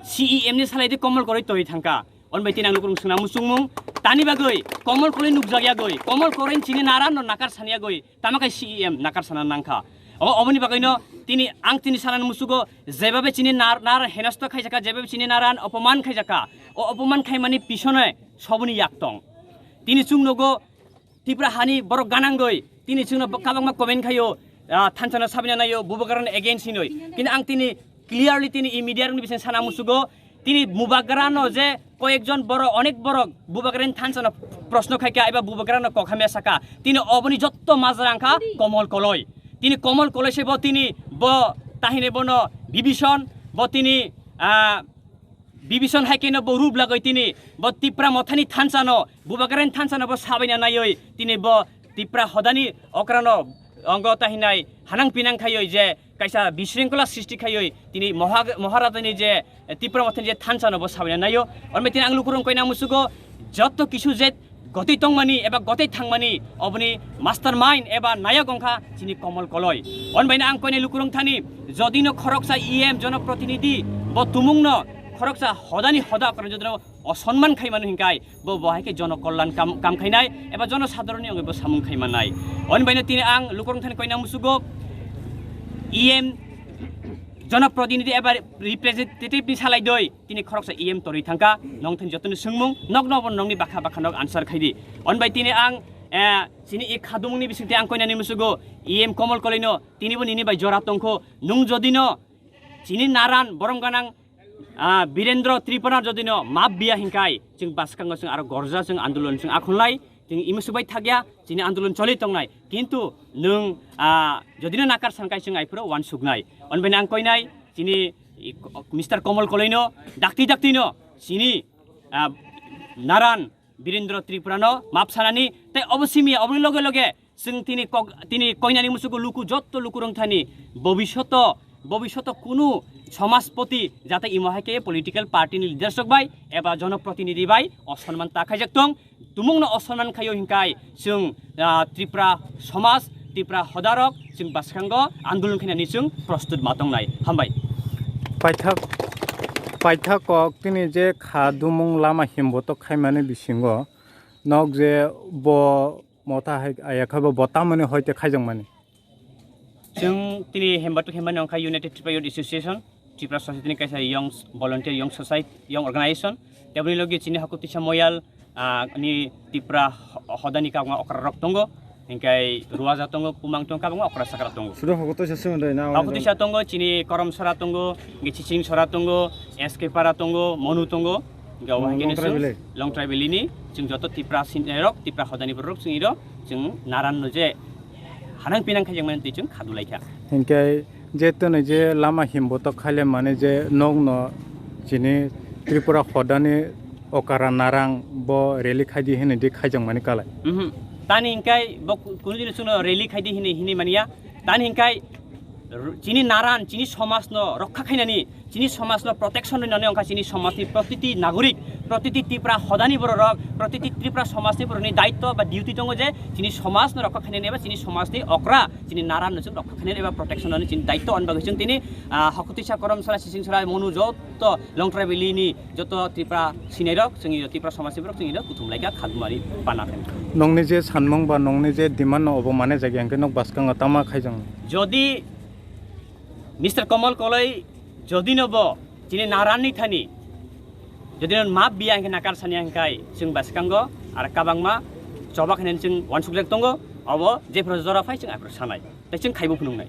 C E M ni salai doi Komol Koloi toroi thangka. On bai tini ang lukurung swngnani musungmung tani bagwi Komol Koloi nukjakyagoi, Komol Koloi chini Naran no nakar saniyagoi, tamo khe C E M nakar sana nangkha. O, oboni bagwino tini ang tini sanani musugo jebabe chini Nar-, Naran henosto khaijakha, jebabe chini Naran opoman khaijakha. O opoman khaimani pisone soboni yak tong. Tini chwng nogo Tripura hani borok ganangoi, tini chwngno bo-, kabangma comment khaio, ah, thansa no sabina naio, Bubagrani against hinoi. Kintu ang tini clearly tini e media rokni bising sana musugo, tini Bubagrano je koyekjon borok, onek borok Bubagrani thansa no proshno khaikha eba Bubagrano kok hamya saka. Tini oboni jotto majra wngkha Komol Koloi. Tini Komol Koloi se bo tini bo tahine bono Bibison, bo tini, ah, Bibison hai khe no bo rup lagoi tini bo Tipra Mothani thansa no, Bubagrani thansa no bo sabaina naioi tini bo Tipra hodani okra no ongo tahinai hanang pinang khaioi je kaisa bisringkola srishti khaioi tini Moha-, Moharajani je Tipra Mothani je thansa no bo sabaina naio. Onbe tini ang lukurung koina musugo jotto kisu je gotwi tongmani eba gotwi thangmani oboni mastermind eba nayok wngkha chini Komol Koloi. On baino ang koinai lukurung thani jodino khoroksa E M jonoprotinidhi bo tumungno khoroksa hodani hoda okra jodino osonman khaimano hinkai bo bo hai khe jono kollan kam, kam khainai eba jono sadharonni wngwi bo samung khaimanai. On baino tini ang lukurung thani koina musugo E M Jonoprotinidhi eba representative ni salai doi, tini khoroksa E M torwi thangkha, nong thani jotono swngmung, nokno bo nongni bakha bakha nok answer khaidi. On bai tini ang, eh, chini e khadumungni bisingtwi ang koinani musugo E M Komol Koloino, tini bo nini bai jora tongkho, nung jodino chini naran borom ganang, ah, Birendra Tripura jodino map biya hinkai, chwng bwskango chwng aro gorja chwng andolon chwng akhunlai, chwng imusubai thakya, chini andolon choli tongnai. Kintu nwng, ah, jodino nakar sankai chwng aifuro wansuknai. Onbani ang koinai, chini i ko-, Mister Komol Koloino, dakti daktino, chini, ah, naran Birendra Tripurano map sanani, tei obo simi, oboni loge loge, chwng tini kok, tini koinani musugo luku, jotto luku rwngthani, bobishoto, bobishoto kunu somajpoti jate imo hai khe political party ni leaders rok bai eba jonoprotinidhi bai osonman ta khaijak tong, tumungno osonman khaio hinkai chwng, ah, Tripura somaj, Tripura hodarok chwng bwskango andolon khainani chwng prostut ma tongnai. Hambai. Paithak, paithak kok tini je kha dumung lama himbotok khaimani bisingo nok je bo motha hai aya khe bo, bo tamoni hoite khaijakmani. Chwng tini hembatok hemani wngkha United Tripura Youth Association, Tripura Society ni kaisa young volunteer, young society, young organization. Taboni logi chini Hokutwisa Moyal, ah, ni Tripura ho-, hodani kabangma okra rok tongo, hinkai Ruaja tongo, Pumang tongo, kabangma okra sakra tongo. Sudo Hokutwisa somondo na Hokutwisa tongo, chini Koromsora tongo, hinkai Chichingsora tongo, S K Para tongo, Monu tongo. Hinkai obo Oh, hai khe Longtrai chwng Valley. Longtrai Valley ni chwng joto Tripura sin-, eh, rok, Tripura hodani borok rok chwng iro chwng naran no je hanang pinang khaijak mani twi chwng khadu lai kha. Hinkhe je twnwi je lama himbotok khaile mani je nokno chini Tripura hodani okara narang bo rally khaidi hinwi di khaijak mani kalai. Mhm. Tani hinkai bo ku-, kunu dino chwngno rally khaidi hinwi hinwi manya. Tani hinkai r-, chini naran, chini somajno rokha khainani, chini somajno protection rinani wngkha chini somajni protiti nagorik, protiti Tripura hodani bororok, protiti Tripura somajni borokni daitto ba duty tongo je chini somajno rokha khainani eba chini somajni okra, chini naranno chwng rokha khainani eba protection rinani chini daitto. Ani bagwi chwng tini, ah, Hokutwisa, Koromsora, Chichingsora, Monu jotto Longtrai Valley ni joto Tripura sinairok, chwng iro Tripura somajni borok chwng iro kuthum laika khadumari pana khe. Nongni je sanmung ba nongni je demand no obo mane jagya hwnkhe nok bwskango tama khaijang. Jodi Mister Komol Koloi jodi no bo chini naranni thani jodi no map biya hwnkhe nakar sani hwnkhe chwng bwskango ar kabangma choba khainani chwng wansukjak tongo, obo jephru jora phai chwng aphuru sanai tei chwng khaibo phunuknai.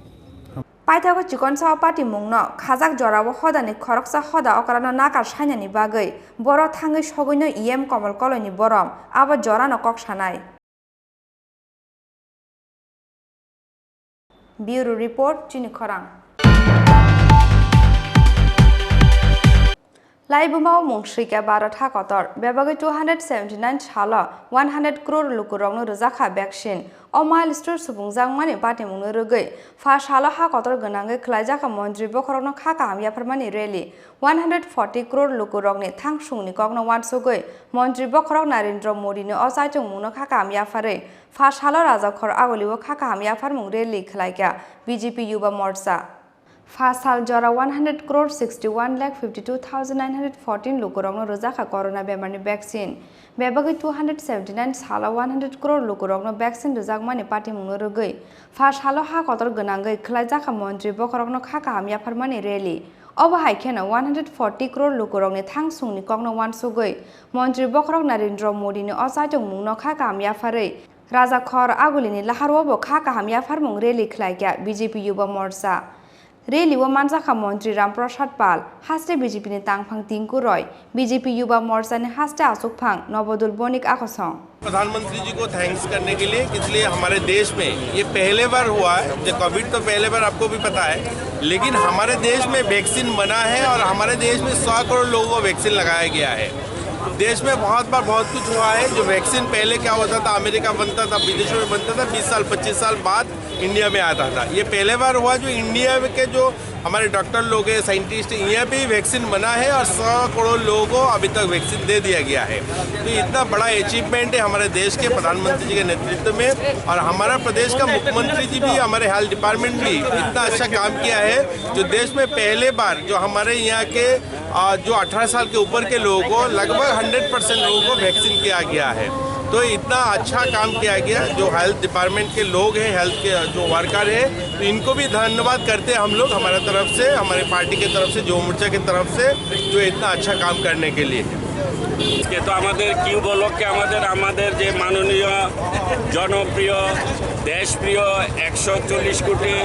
Paithago chikonsa o patimungno khajak jorao hodani khoroksa hoda okrano nakar sainani bagwi boro thangwi sogwino E M Komol Koloini borom abo jorano kok sanai. Bureau Report, Chini Khorang. Laibuma o mung swikha Bharat ha kotor, bebagwi two hundred seventy nine salo one hundred crore lukurokno rwjakha vaccine. O milestone subungjakmani patimungno rwgwi pha salo ha kotor gwnangwi khwlaijakha montri bokhorokno kha kaham yapharmani rally. One hundred forty crore lukurokni thangsungni kokno wansugwi montri bokhorok Narendra Modini o chaichungmungno kha kaham yapharwi pha salo Rajakhor Agulio kha kaham yapharmung rally khwlaikha B J P Yuba Morcha. Pha sal jora one hundred crore sixty one lakh fifty two thousand nine hundred fourteen lukurokno rwjakha corona bemarni vaccine. Bebagwi two hundred seventy nine salo one hundred crore lukurokno vaccine rwjakmani patimungno rwgwi pha salo ha kotor gwnangwi khwlaijakha montri bokhorokno kha kaham yapharmani rally. Obo hai kheno one hundred forty crore lukurokni thangsungni kokno wansugwi montri bokhorok Narendra Modini o chaichungmungno kha kaham yapharwi Rajakhor Agulini laharobo kha kaham yapharmung rally khwlaikha B J P Yuba Morcha. Rally o manjakha montri Ram Prasad Pal, haste B J P ni tangphang Tinku Roy, B J P Yuba Morcha ni haste achukphang Nobodul Bonik Akosong. प्रधानमंत्री जी को थैंक्स करने के लिए, इसलिए हमारे देश में ये पहले बार हुआ है। जो कोविड तो पहले बार आपको भी पता है, लेकिन हमारे देश में वैक्सीन बना है और हमारे देश में सौ करोड़ लोगों को वैक्सीन लगाया गया है। देश में बहुत बार बहुत कुछ हुआ है। जो वैक्सीन पहले क्या होता था, अमेरिका बनता था, विदेशों में बनता था, बीस साल पच्चीस साल बाद इंडिया में आता था। ये पहले बार हुआ जो इंडिया के जो हमारे डॉक्टर लोग हैं, साइंटिस्ट हैं, यहाँ पे ही वैक्सीन बना है और सौ करोड़ लोगों को अभी तक वैक्सीन दे दिया गया है। तो इतना बड़ा अचीवमेंट है हमारे देश के प्रधानमंत्री जी के नेतृत्व में। और हमारा प्रदेश का मुख्यमंत्री जी भी, हमारे हेल्थ डिपार्टमेंट भी इतना अच्छा काम किया है, जो देश में पहले बार जो हमारे यहाँ के, आ, जो अठारह साल के ऊपर के लोगों को लगभग हंड्रेड परसेंट लोगों को वैक्सीन किया गया है। तो इतना अच्छा काम किया गया, जो हेल्थ डिपार्टमेंट के लोग हैं, हेल्थ के जो वर्कर हैं, तो इनको भी धन्यवाद करते हैं हम लोग, हमारे तरफ से, हमारे पार्टी के तरफ से, युवा मोर्चा के तरफ से, जो इतना अच्छा काम करने के लिए। আজকে তো আমাদের কিউ ব্লককে আমাদের, আমাদের যে মাননীয়, জনপ্রিয়, দেশপ্রিয় একশো চল্লিশ কোটি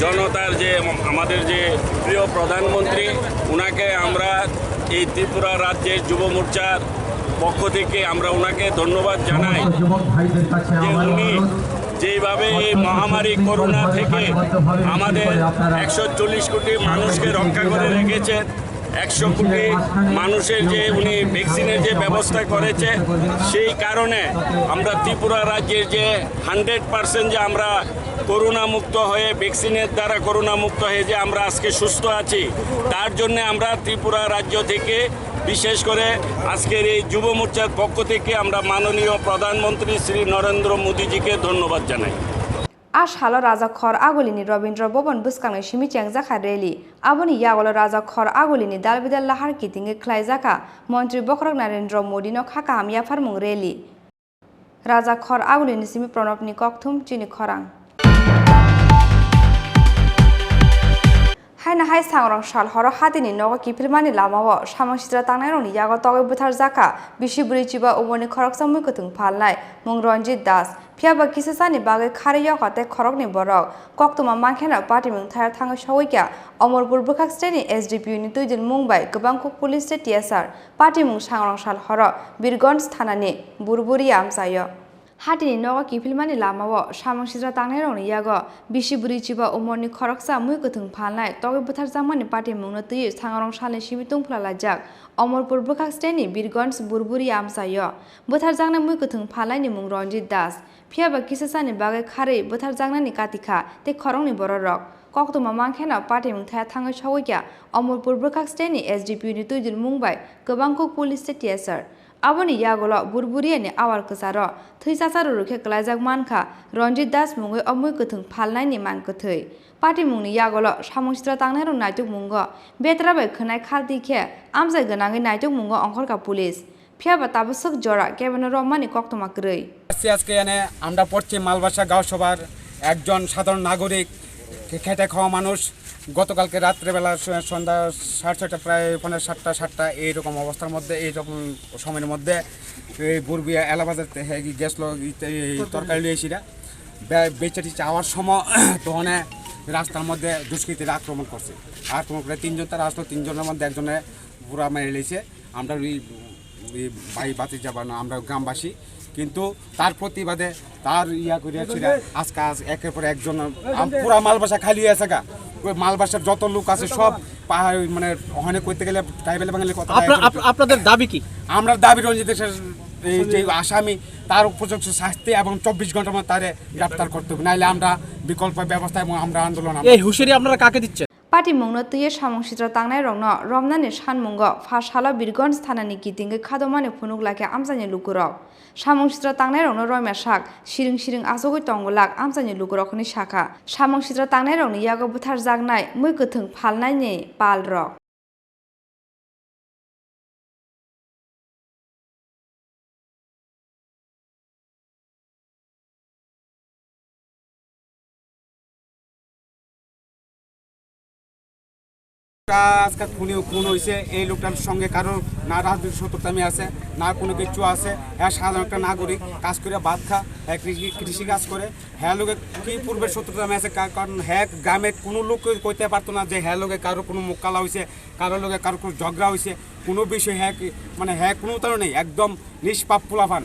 জনতার যে আমাদের যে প্রিয় প্রধানমন্ত্রী, ওনাকে আমরা এই ত্রিপুরা রাজ্যের যুব মোর্চার পক্ষ থেকে আমরা ওনাকে ধন্যবাদ জানাই যে উনি যেইভাবে এই মহামারী করোনা থেকে আমাদের একশো চল্লিশ কোটি মানুষকে রক্ষা করে রেখেছেন, একশো কোটি মানুষের যে উনি ভ্যাকসিনের যে ব্যবস্থা করেছে, সেই কারণে আমরা ত্রিপুরা রাজ্যের যে হান্ড্রেড পার্সেন্ট যে আমরা করোনা মুক্ত হয়ে, ভ্যাকসিনের দ্বারা করোনা মুক্ত হয়ে যে আমরা আজকে সুস্থ আছি, তার জন্য আমরা ত্রিপুরা রাজ্য থেকে, বিশেষ করে আজকের এই যুব মোর্চার পক্ষ থেকে আমরা মাননীয় প্রধানমন্ত্রী শ্রী নরেন্দ্র মোদীজিকে ধন্যবাদ জানাই। A salo Raja Khor Agulini Robindra Bhavan bwskangni simi chengjakha rally. Aboni yagolo Raja Khor Agulini dal bidal lahar kitingwi khlaijakha Montri Bokhorok Narendra Modino kha kaham yapharmung rally. Raja Khor Agulini simi Pranabni kokthum chini khorang. Haino hai sangrong sal horo hatini nogo kiphilmani lamao samung sitra tangnairokni yago togwi butharjakha bisi bwrwi chiba umorni khoroksa mui kwthwng phalnai mung Ranjit Das. Phiyaba kisa sani bagwi kharwi yokha tei khoroknwi borok. Koktwma mankheno patimung thaya thangwi sogwikha Omorpur bwkhak steni S D P O ni twidil mung bai kwbangkuk police tei T S R. Patimung sangrong sal horo Birgonj thanani Burburi amchaio. Hatini nogo kiphilmani lamao samung sitra tangnairokni yago bisi bwrwi chiba umorni khoroksa mui kwthwng phalnai togwi butharjakmani patimungno twiwi sangrong salni simi tungphla laijak Omorpur bwkhak steni Birgonj Burburi amchaio. Butharjaknai mui kwthwng phalnaini mung Ranjit Das. Phiyaba kisa sani bagwi kharwi butharjaknani katikha tei khoroknwi bororok. Koktwma mankheno patimung thaya thangwi sogwikha Omorpur bwkhak steni S D P O ni twidil mung bai kwbangkuk police tei T S R. Aboni yagulo Burburiani awar kwcharo thwi chacha rwrwkhe kwlaijak mankha Ranjit Das mungwi o mui kwthwng phalnaini mang kwthwi. Patimungni yagulo samung sitra tangnairok naitukmungo betra bai khwnai khalti khe amchai gwnangwi naitukmungo ongkhorkha police. Phiyaba tabuk swk jora kebono romani koktwma kwrwi. আজকে, আজকে এনে আমরা পশ্চিম মালবাসা গাঁও সভার একজন সাধারণ নাগরিক, খে-, খেটে খাওয়া মানুষ। গতকালকে রাত্রেবেলা স-, সন্ধ্যা সাড়ে ছয়টা, প্রায় পৌনে সাতটা, সাতটা এইরকম অবস্থার মধ্যে, এইরকম সময়ের মধ্যে এই বুরবিয়া এলাবাজার তে-, হে-, গেছিল, এই তে-, এই তরকারি লইয়েছিলা। বে-, বেচে টেচে আওয়ার সময় তখন রাস্তার মধ্যে দুষ্কৃতীরা আক্রমণ করছে। আক্রমণ করে তিনজন তারা আসলো, তিনজনের মধ্যে একজনে পুরা মেরে লেছে। আমরা ওই, ওই ভাই ভাতিজা বা না, আমরা গ্রামবাসী। কিন্তু তার প্রতিবাদে তার ইয়া করে ছিল, আজকে আজ একের পর একজন আম-, পুরা মালবাসা খালি হয়ে আছে গা। ওই মালবাসার যত লোক আছে সব পাহাড়, মানে, ওখানে করতে গেলে ট্রাইবেল বাঙালি কথা আপনার, আপ-, আপনাদের দাবি কি? আমরা দাবি রঞ্জিত দাসের এই যে আসামি, তার উপযুক্ত শাস্তি এবং চব্বিশ ঘন্টার মধ্যে তারে গ্রেপ্তার করতে হবে, নাইলে আমরা বিকল্প ব্যবস্থা এবং আমরা আন্দোলন আমরা এই হুঁশিয়ারি আপনারা কাকে দিচ্ছেন? Patimungno twiwi samung sitra tangnairokno romnani sanmungo pha salo Birgonj thanani kitingwi khadomani phunuk lakha amchaini lukurok. Samung sitra tangnairokno romya sak siring siring achugwi tongo lak amchaini lukurok hwnwi sakha. Samung sitra tangnairokni yago butharjaknai mui kwthwng phalnaini palrok. আজকে খুনি, খুন হয়েছে, এই লোকটার সঙ্গে কারোর না রাজনৈতিক শত্রুতামি আছে, না কোনো কিছু আছে। হ্যাঁ, সাধারণ একটা নাগরিক, কাজ করে ভাত খা, হ্যাঁ, কৃষি, কৃষি কাজ করে। হ্যাঁ, লোকে কি পূর্বের শত্রুতামি আছে, কা-, কারণ হ্যাঁ, গ্রামে কোনো লোক কইতে পারতো না যে হ্যাঁ, লোকে কারো কোনো মুখ কালা হয়েছে, কারোর লগে কারোর কোনো ঝগড়া হইছে, কোনো বিষয় হ্যাঁ কি, মানে হ্যাঁ কোনো উত্তর নেই, একদম নিষ্পাপ পোলাপান।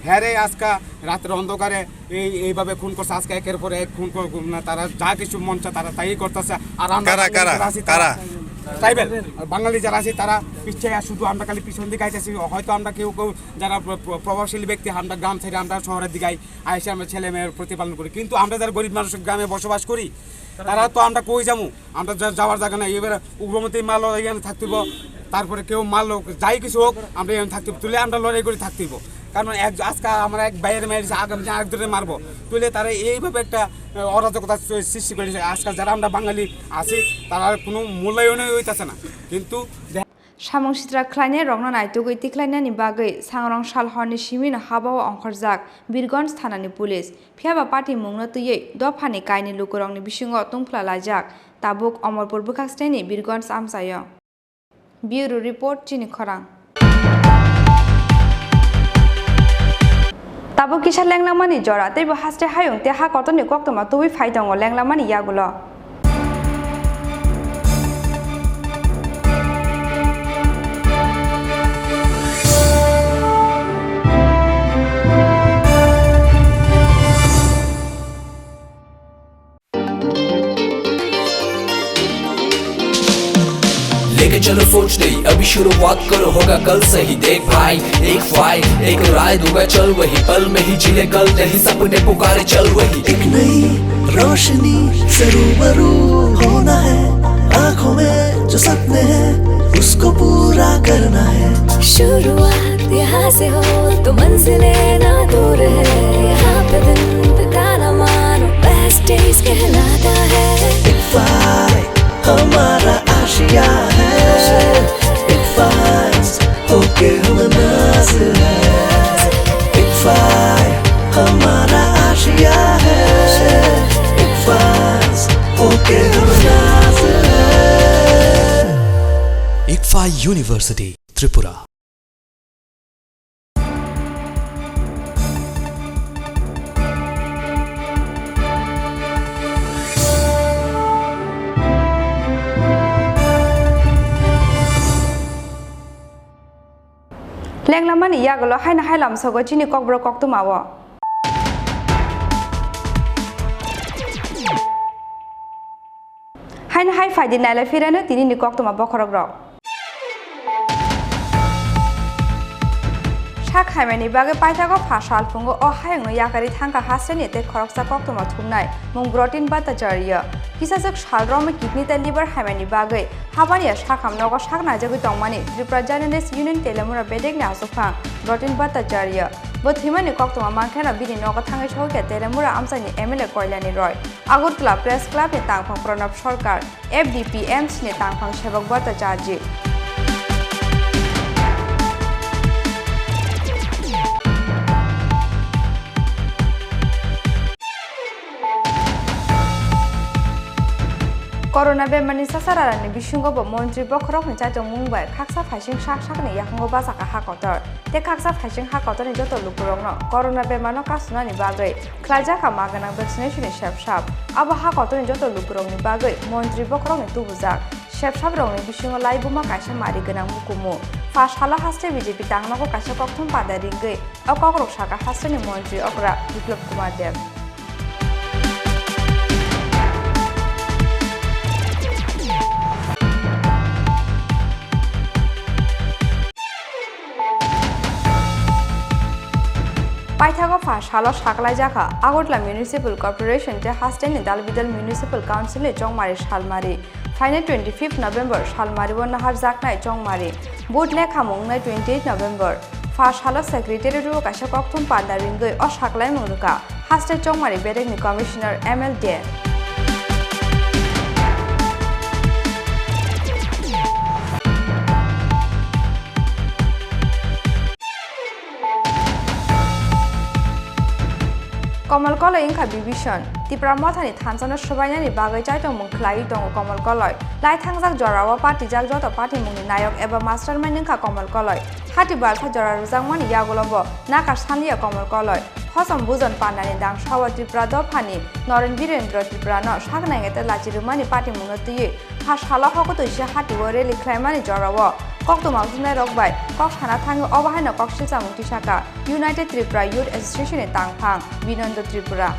হ্যাঁ রে, আজকা রাতের অন্ধকারে এই, এইভাবে খুন করছে, আজকে একের পর এক খুন কর-, মানে তারা যা কিছু মন চায় তারা তাই করতেছে। আর আমরা কারা, বাঙালি কারা, যারা আছি তারা কারা? ট্রাইবেল, আর বাঙালি যারা আছি তারা পিছিয়ে আর শুধু আমরা খালি পিছন দিকে আইতেছি। হয়তো আমরা কেউ কেউ যারা প্র-, প্র-, প্রভাবশালী ব্যক্তি, আমরা গ্রাম ছেড়ে আমরা শহরের দিকে আই-, আইসে আমরা ছেলে মেয়ের প্রতিপালন করি, কিন্তু আমরা যারা গরিব মানুষ গ্রামে বসবাস করি, তারা তো আমরা কই যাবো? আমরা যা-, যাওয়ার জায়গা নাই। এবার উগ্রপন্থী মাল এখানে থাকতে হইব, তারপরে কেউ মাল হোক, যাই কিছু হোক, আমরা এখানে থাকতে হইব। তুলে আমরা লড়াই করে থাকতে হইব। কারণ এক, আজকে আমরা এক ভাইয়ের মেরে দিছি, আগামী দিন আরেকজনের মারবো। তুলে তারা এইভাবে একটা, আহ, অরাজকতা সৃ-, সৃষ্টি করেছে। আজকাল যারা আমরা বাঙালি আছি, তারা কোনো মূল্যায়নই হইতেছে না। কিন্তু Samung sitra khlainai rokno naitugwi tikhlainani bagwi sangrong sal horni simino habao ongkhorjak Birgonj thanani police. Phiyaba patimungno twiwi dophani kainwi lukurokni bisingo tungphla laijak tabuk Omorpur bwkhak snaini Birgonj amchaio. Bureau report, Chini Khorang. Tabuk kisa lenglamani jora, teibo haste hayung tei ha kotorni koktwma tubui phai tongo lenglamani yagulo. लेके चलो सोच नई, अभी शुरुआत करो, होगा कल सही। देख भाई, एक फाइल, एक राय दूंगा, चल वही पल में ही जी ले कल, नहीं सपने पुकारे, चल वही। एक नई रोशनी से रूबरू होना है, आंखों में जो सपने हैं, उसको पूरा करना है। शुरुआत यहाँ से हो तो मंजिलें ना दूर है, यहाँ पे दिन बिताना मानो best days कहलाता है। एक फाइल हमारा आशिया है, एक फाइल होके हमें नाज है, एक फाइल हमारा आशिया है, एक फाइल होके हमें नाज है। Ikphai University, Tripura. Lenglamani yagulo haino hai lamsogo chini kokborok koktwmao. Haino hai phaidi nailai phirano tinini koktwma bokhorok rok. Sak haimani bagwi paithago pha salphungo o hayungno yakarwi thangkha hasteni tei khoroksa koktwma thumnai mung Brotin Bhattacharya. Kisajwk sal romwi kidney tei liver haimani bagwi habaniya sakham nogo sak naijagwi tongmani Tripura Journalist Union Telemura bedekni aswkphang Brotin Bhattacharya. Bo thwimani koktwma mankheno bini nogo thangwi sokya Telemura amchaini M L A Koilani Roy. Agartala Press Club ni tangphang Pranab Sarkar, F D P M C ni tangphang Sebok Bhattacharjee. Corona bemarni sasararani bisingo bo montri bokhorokni chaitokmung bai khaksa phaising sak sakni yakhango bachakha ha kotor. Tei khaksa phaising ha kotorni joto lukurokno corona bemarno kasunani bagwi khlaijak kha ma gwnang vaccination ni sepsap. Abo ha kotorni joto lukurokni bagwi montri bokhorokni tubujak sepsaprokni bisingo laibuma kaisa mari gwnang mukumu. Pha salo haste B J P tangnogo kaisa kokthum panda ringwi o kokrok sakha hasteni montri okra Biplab Kumar Deb. Paithago pha salo saklaijak kha Agartala Municipal Corporation tei hasteni dalbidal Municipal Council ni chongmari salmari. Phainai twenty fifth November salmari o naharjaknai chongmari. Vote lekhamung wngnai twenty eight November. Pha salo Secretariat o kaisa kokthum panda ringwi o saklaimung rwkha haste chongmari bedekni Commissioner M L D. Komol Koloi wngkha Bibison. Tipra Mothani thansano swbainani bagwi chaitokmung khlaiwi tongo Komol Koloi. Lai thangjak jorao patijak joto patimungni nayok eba mastermind wngkha Komol Koloi. Hati balsa jora rwjakmani yagulo bo naka sanliya Komol Koloi. Hosom bujon pandani dangsa o Tripura dophani Noren Birendra Tripurano sak naingai tei lachi rwmani patimungno twiwi pha salo hokotwi se hati o rally khlaimani jorao koktwma himnairok bai kok sana thangwi obo haino kok silchamung tisakha United Tripura Youth Association ni tangphang Binondo Tripura.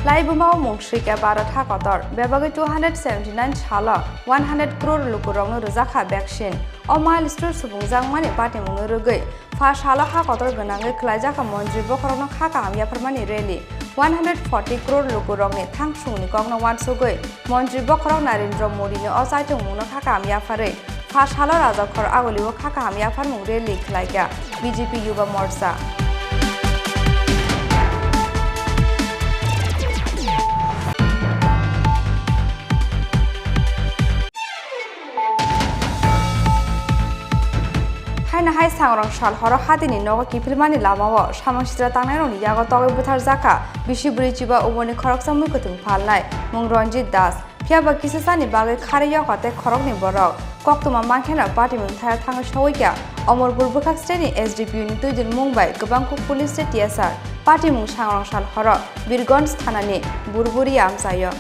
Laibuma o mung srikya Bharat ha kotor, bebagwi two hundred seventy nine salo one hundred crore lukurokno rwjakha vaccine. O milestone subungjakmani patimungno rwgwi pha salo ha kotor gwnangwi khlaijakha montri bokhorokno kha kaham yapharmani rally. One hundred forty crore lukurokni thangsungni kokno uansugwi montri bokhorok Narendra Modini o chaitokmungno kha kaham yapharwi pha salo Rajakhor Agulio kha kaham yapharmung rally khlaikha B J P Yuva Morcha. Sangrong sal horo hatini nogo kiphilmani lamao samung sitra tangnairokni yago togwi butharjakha bisi bwrwi chiba umorni khoroksa mui kwthwng phalnai mung Ranjit Das. Phiya ba kisa sani bagwi kharwi yokha tei khoroknwi borok. Koktwma mankheno patimung thaya thangwi sogwi kha Omorpur bwkhak state ni S D P O ni twidul mung bai Gabangkuk police state T S R. Patimung sangrong sal horo Birgonj thanani Burburi amchaio.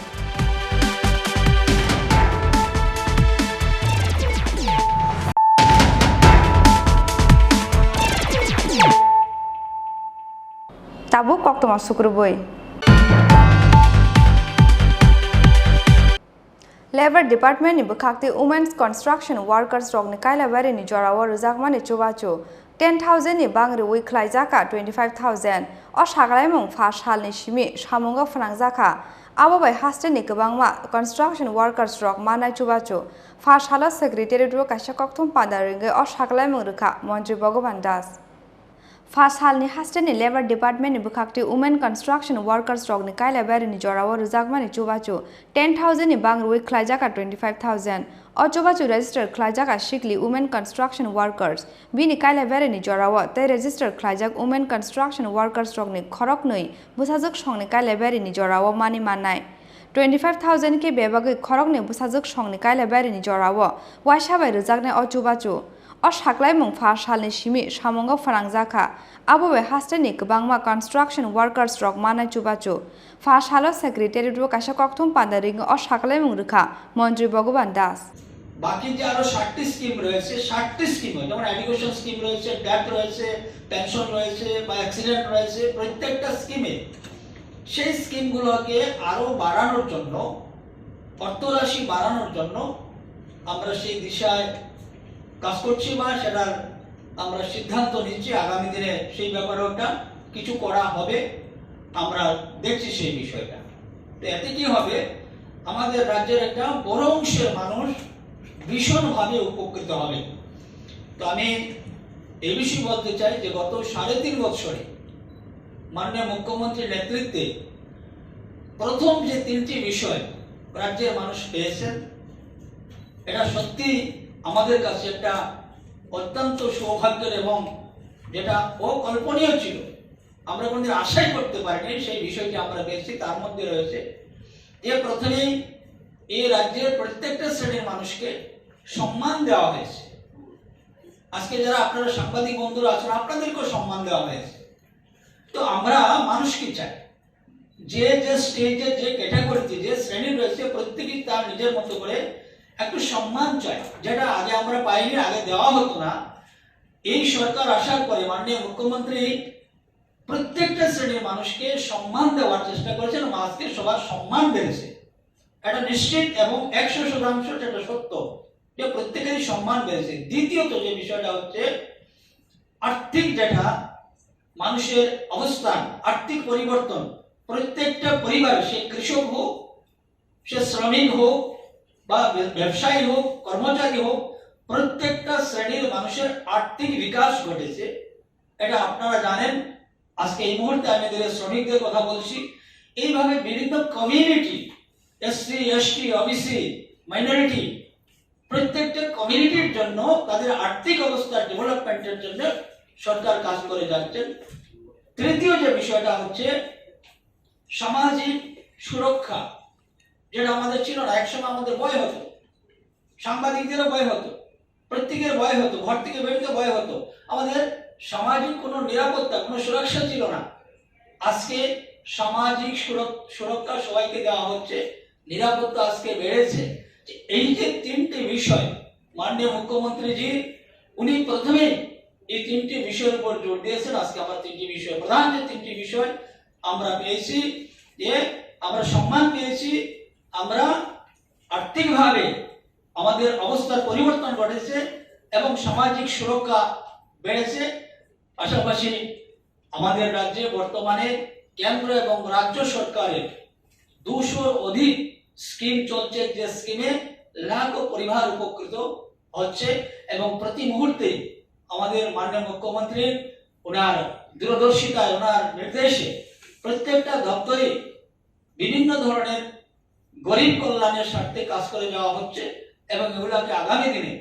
Tabuk koktwma sukrubui. Labour Department ni bwkhak tei Women's Construction Workers rokni Kailabari ni jorao rwjakmani chubachu ten thousand ni bang rwui khlaijak kha twenty five thousand. O saklaimung pha salni simi samungo phwnangjakha. Abo bai haste ni kwbangma construction workers rok manai chubachu. Pha salo Secretariat o kaisa kokthum panda rwngwi o saklaimung rwkha Montri Bhagavan Das. Pha salni haste ni Labour Department ni bwkhak tei Women Construction Workers rokni Kailabari ni jorao rwjakmani chubachu ten thousand ni bang rwui khlaijak kha twenty five thousand. O chubachu register khlaijak kha sikli Women Construction Workers. Bini Kailabari ni jorao tei register khlaijak Women Construction Workers rokni khoroknwi bwsajwk songni Kailabari ni jorao mani mannai. Twenty five thousand khe bebagwi khoroknwi bwsajwk songni Kailabari ni jorao waisa bai rwjaknai o chubachu. O saklaimung pha salni simi samungo phwnangjakha. Abo bai haste ni kwbangma construction workers rok manai chubachu. Pha salo Secretariat o kaisa kokthum panda ringwi o saklaimung rwkha Montri Bhagavan Das. বাকি যে আরো সাতটি স্কিম রয়েছে, সাতটি স্কিমে, যেমন education scheme রয়েছে, ডেথ রয়েছে, পেনশন রয়েছে বা অ্যাক্সিডেন্ট রয়েছে, প্রত্যেকটা স্কিমে সেই স্কিমগুলোকে আরো বাড়ানোর জন্য, অর্থরাশি বাড়ানোর জন্য আমরা সেই দিশায় কাজ করছি বা সেটার আমরা সিদ্ধান্ত নিচ্ছি। আগামী দিনে সেই ব্যাপারেও একটা কিছু করা হবে, আমরা দেখছি সেই বিষয়টা। তো এতে কি হবে, আমাদের রাজ্যের একটা বড় অংশের মানুষ ভীষণভাবে উপকৃত হবে। তো আমি এই বিষয়ে বলতে চাই যে গত সাড়ে তিন বছরে মাননীয় মুখ্যমন্ত্রীর নেতৃত্বে প্রথম যে তিনটি বিষয় রাজ্যের মানুষ পেয়েছেন, এটা সত্যি আমাদের কাছে একটা অত্যন্ত সৌভাগ্যের এবং যেটা অকল্পনীয় ছিল, আমরা কোনোদিন আশাই করতে পারিনি সেই বিষয়টি আমরা পেয়েছি। তার মধ্যে রয়েছে যে প্রথমেই এই রাজ্যের প্রত্যেকটা শ্রেণীর মানুষকে সম্মান দেওয়া হয়েছে। আজকে যারা আপনারা সাংবাদিক বন্ধুরা আছেন, আপনাদেরকেও সম্মান দেওয়া হয়েছে। তো আমরা মানুষ কি চাই, যে যে স্টেজে, যে ক্যাটাগরিতে, যে শ্রেণী রয়েছে, প্রত্যেকেই তার নিজের মতো করে একটু সম্মান চায়, যেটা আগে আমরা পাইনি, আগে দেওয়া হতো না। এই সরকার আসার পরে মাননীয় মুখ্যমন্ত্রী প্রত্যেকটা শ্রেণীর মানুষকে সম্মান দেওয়ার চেষ্টা করেছেন এবং আজকে সবার সম্মান বেড়েছে। এটা নিশ্চিত এবং একশো শতাংশ সেটা সত্য যে প্রত্যেকেরই সম্মান বেড়েছে। দ্বিতীয়ত যে বিষয়টা হচ্ছে আর্থিক যেটা মানুষের অবস্থান, আর্থিক পরিবর্তন, প্রত্যেকটা পরিবার, সে কৃষক হোক, সে শ্রমিক হোক বা ব্য-, ব্যবসায়ী হোক, কর্মচারী হোক, প্রত্যেকটা শ্রেণীর মানুষের আর্থিক বিকাশ ঘটেছে, এটা আপনারা জানেন। আজকে এই মুহূর্তে আমি এদের শ্রমিকদের কথা বলছি। এইভাবে বিভিন্ন community, SC, ST, OBC, minority, প্রত্যেকটা কমিউনিটির জন্য, তাদের আর্থিক অবস্থার ডেভেলপমেন্টের জন্য সরকার কাজ করে যাচ্ছেন। তৃতীয় যে বিষয়টা হচ্ছে সামাজিক সুরক্ষা, যেটা আমাদের ছিল না। একসময় আমাদের ভয় হতো, সাংবাদিকদেরও ভয় হতো, প্রত্যেকের ভয় হতো, ঘর থেকে বেরোতে ভয় হতো। আমাদের সামাজিক কোনো নিরাপত্তা, কোনো সুরক্ষা ছিল না। আজকে সামাজিক সুরক-, সুরক্ষা সবাইকে দেওয়া হচ্ছে, নিরাপত্তা আজকে বেড়েছে। যে এই যে তিনটি বিষয়, মাননীয় মুখ্যমন্ত্রীজি উনি প্রথমেই এই তিনটি বিষয়ের উপর জোর দিয়েছেন। আজকে আমরা তিনটি বিষয়, প্রধান যে তিনটি বিষয় আমরা পেয়েছি, যে আমরা সম্মান পেয়েছি, আমরা আর্থিকভাবে আমাদের অবস্থার পরিবর্তন ঘটেছে এবং সামাজিক সুরক্ষা বেড়েছে। পাশাপাশি আমাদের রাজ্যে বর্তমানে কেন্দ্র এবং রাজ্য সরকারের দুশোর অধিক স্কিম চলছে, যে স্কিমে লাখো পরিবার উপকৃত হচ্ছে এবং প্রতি মুহূর্তেই আমাদের মাননীয় মুখ্যমন্ত্রীর ওনার দূরদর্শিতায়, ওনার নির্দেশে প্রত্যেকটা দপ্তরে বিভিন্ন ধরনের গরিব কল্যাণের স্বার্থে কাজ করে যাওয়া হচ্ছে এবং এগুলাকে আগামী দিনে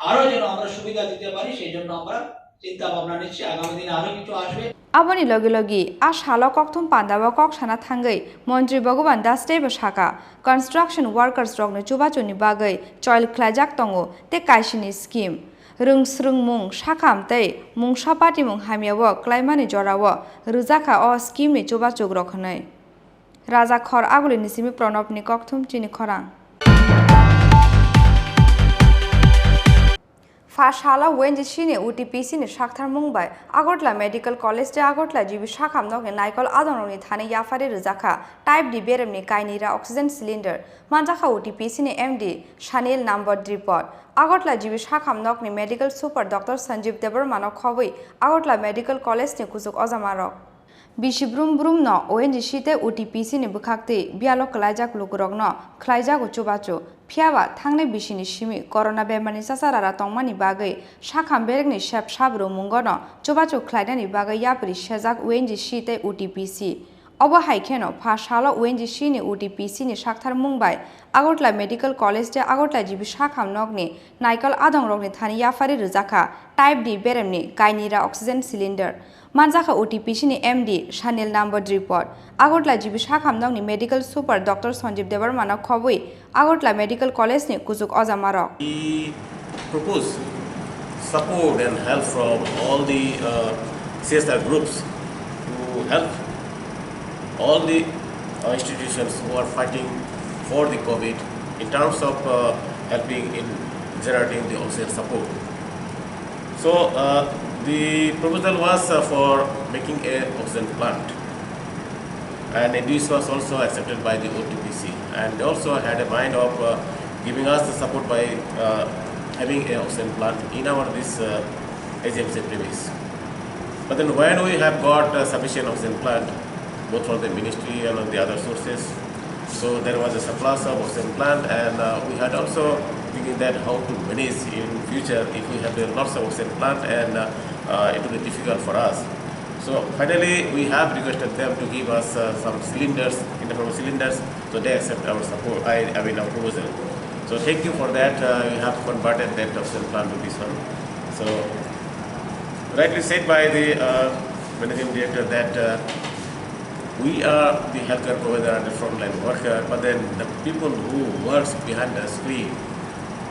আরো যেন আমরা সুবিধা দিতে পারি, সেই জন্য আমরা চিন্তা ভাবনা নিচ্ছি আগামী দিনে আরো কিছু আসবে। Aboni logi logi a salo kokthum pandao kok sana thangwi Montri Bhagwan Das teibo sakha, construction workers rokni chubachuni bagwi choil khlaijak tongo tei kaisini scheme. Rwng swrwngmung sakham tei mungsa patimung hamyao klaimani jorao rwjakha o scheme ni chubachuk rok hwnwi. Raja Khor Aguli ni simi Pranab ni kokthum chini khorang. Pha salo O N G C ni U T P C ni saktharmung bai Agartala Medical College tei Agartala G B sakham nokni naikol adongrokni thani yapharwi rwjakha Type D beremni kainwi ra oxygen cylinder. Manjakha U T P C ni M D Sanil Nambadripot, Agartala G B sakham nokni medical super Doctor Sanjeev Debbarma no khobwi Agartala Medical College ni kuchuk ojamarok. Bisi brum brum no O N G C tei U T P C ni bwkhaktwi biyalo kwlaijak lukurokno khlaijago chubachu. Phiyaba thangnai bisini simi corona bemarni chacharara tongmani bagwi sakham berekni sep sabru mungono chubachu khlainani bagwi yapri sejak O N G C tei U T P C. Obo hai kheno pha salo O N G C ni U T P C ni saktharmung bai Agartala Medical College tei Agartala G B sakham nokni naikol adongrokni thani yapharwi rwjakha Type D beremni kainwi ra oxygen cylinder. Manjakha U T P C ni M D Sanil Nambadripot, Agartala G B sakham nokni medical super Doctor Sanjeev Debbarma no khobwi Agartala Medical College ni kuchuk ojamarok. We propose support and help from all the, uh, C S R groups to help all the, uh, institutions who are fighting for the COVID in terms of, uh, helping in generating the oxygen support. So, uh, the proposal was, uh, for making a oxygen plant, and this was also accepted by the O T P C, and they also had a mind of, uh, giving us the support by, uh, having a oxygen plant in our this, uh, A G M C premise. But then when we have got, uh, sufficient oxygen plant, both from the ministry and on the other sources, so there was a surplus of oxygen plant, and, uh, we had also thinking that how to manage in future if we have a lots of oxygen plant and, uh, uh, it will be difficult for us. So finally, we have requested them to give us, uh, some cylinders, in the form of cylinders, so they accept our support, I, I mean, our proposal. So thank you for that. Uh, we have converted that oxygen plant to this one. So rightly said by the, uh, managing director that, uh, we are the healthcare provider and the frontline worker, but then the people who works behind the screen,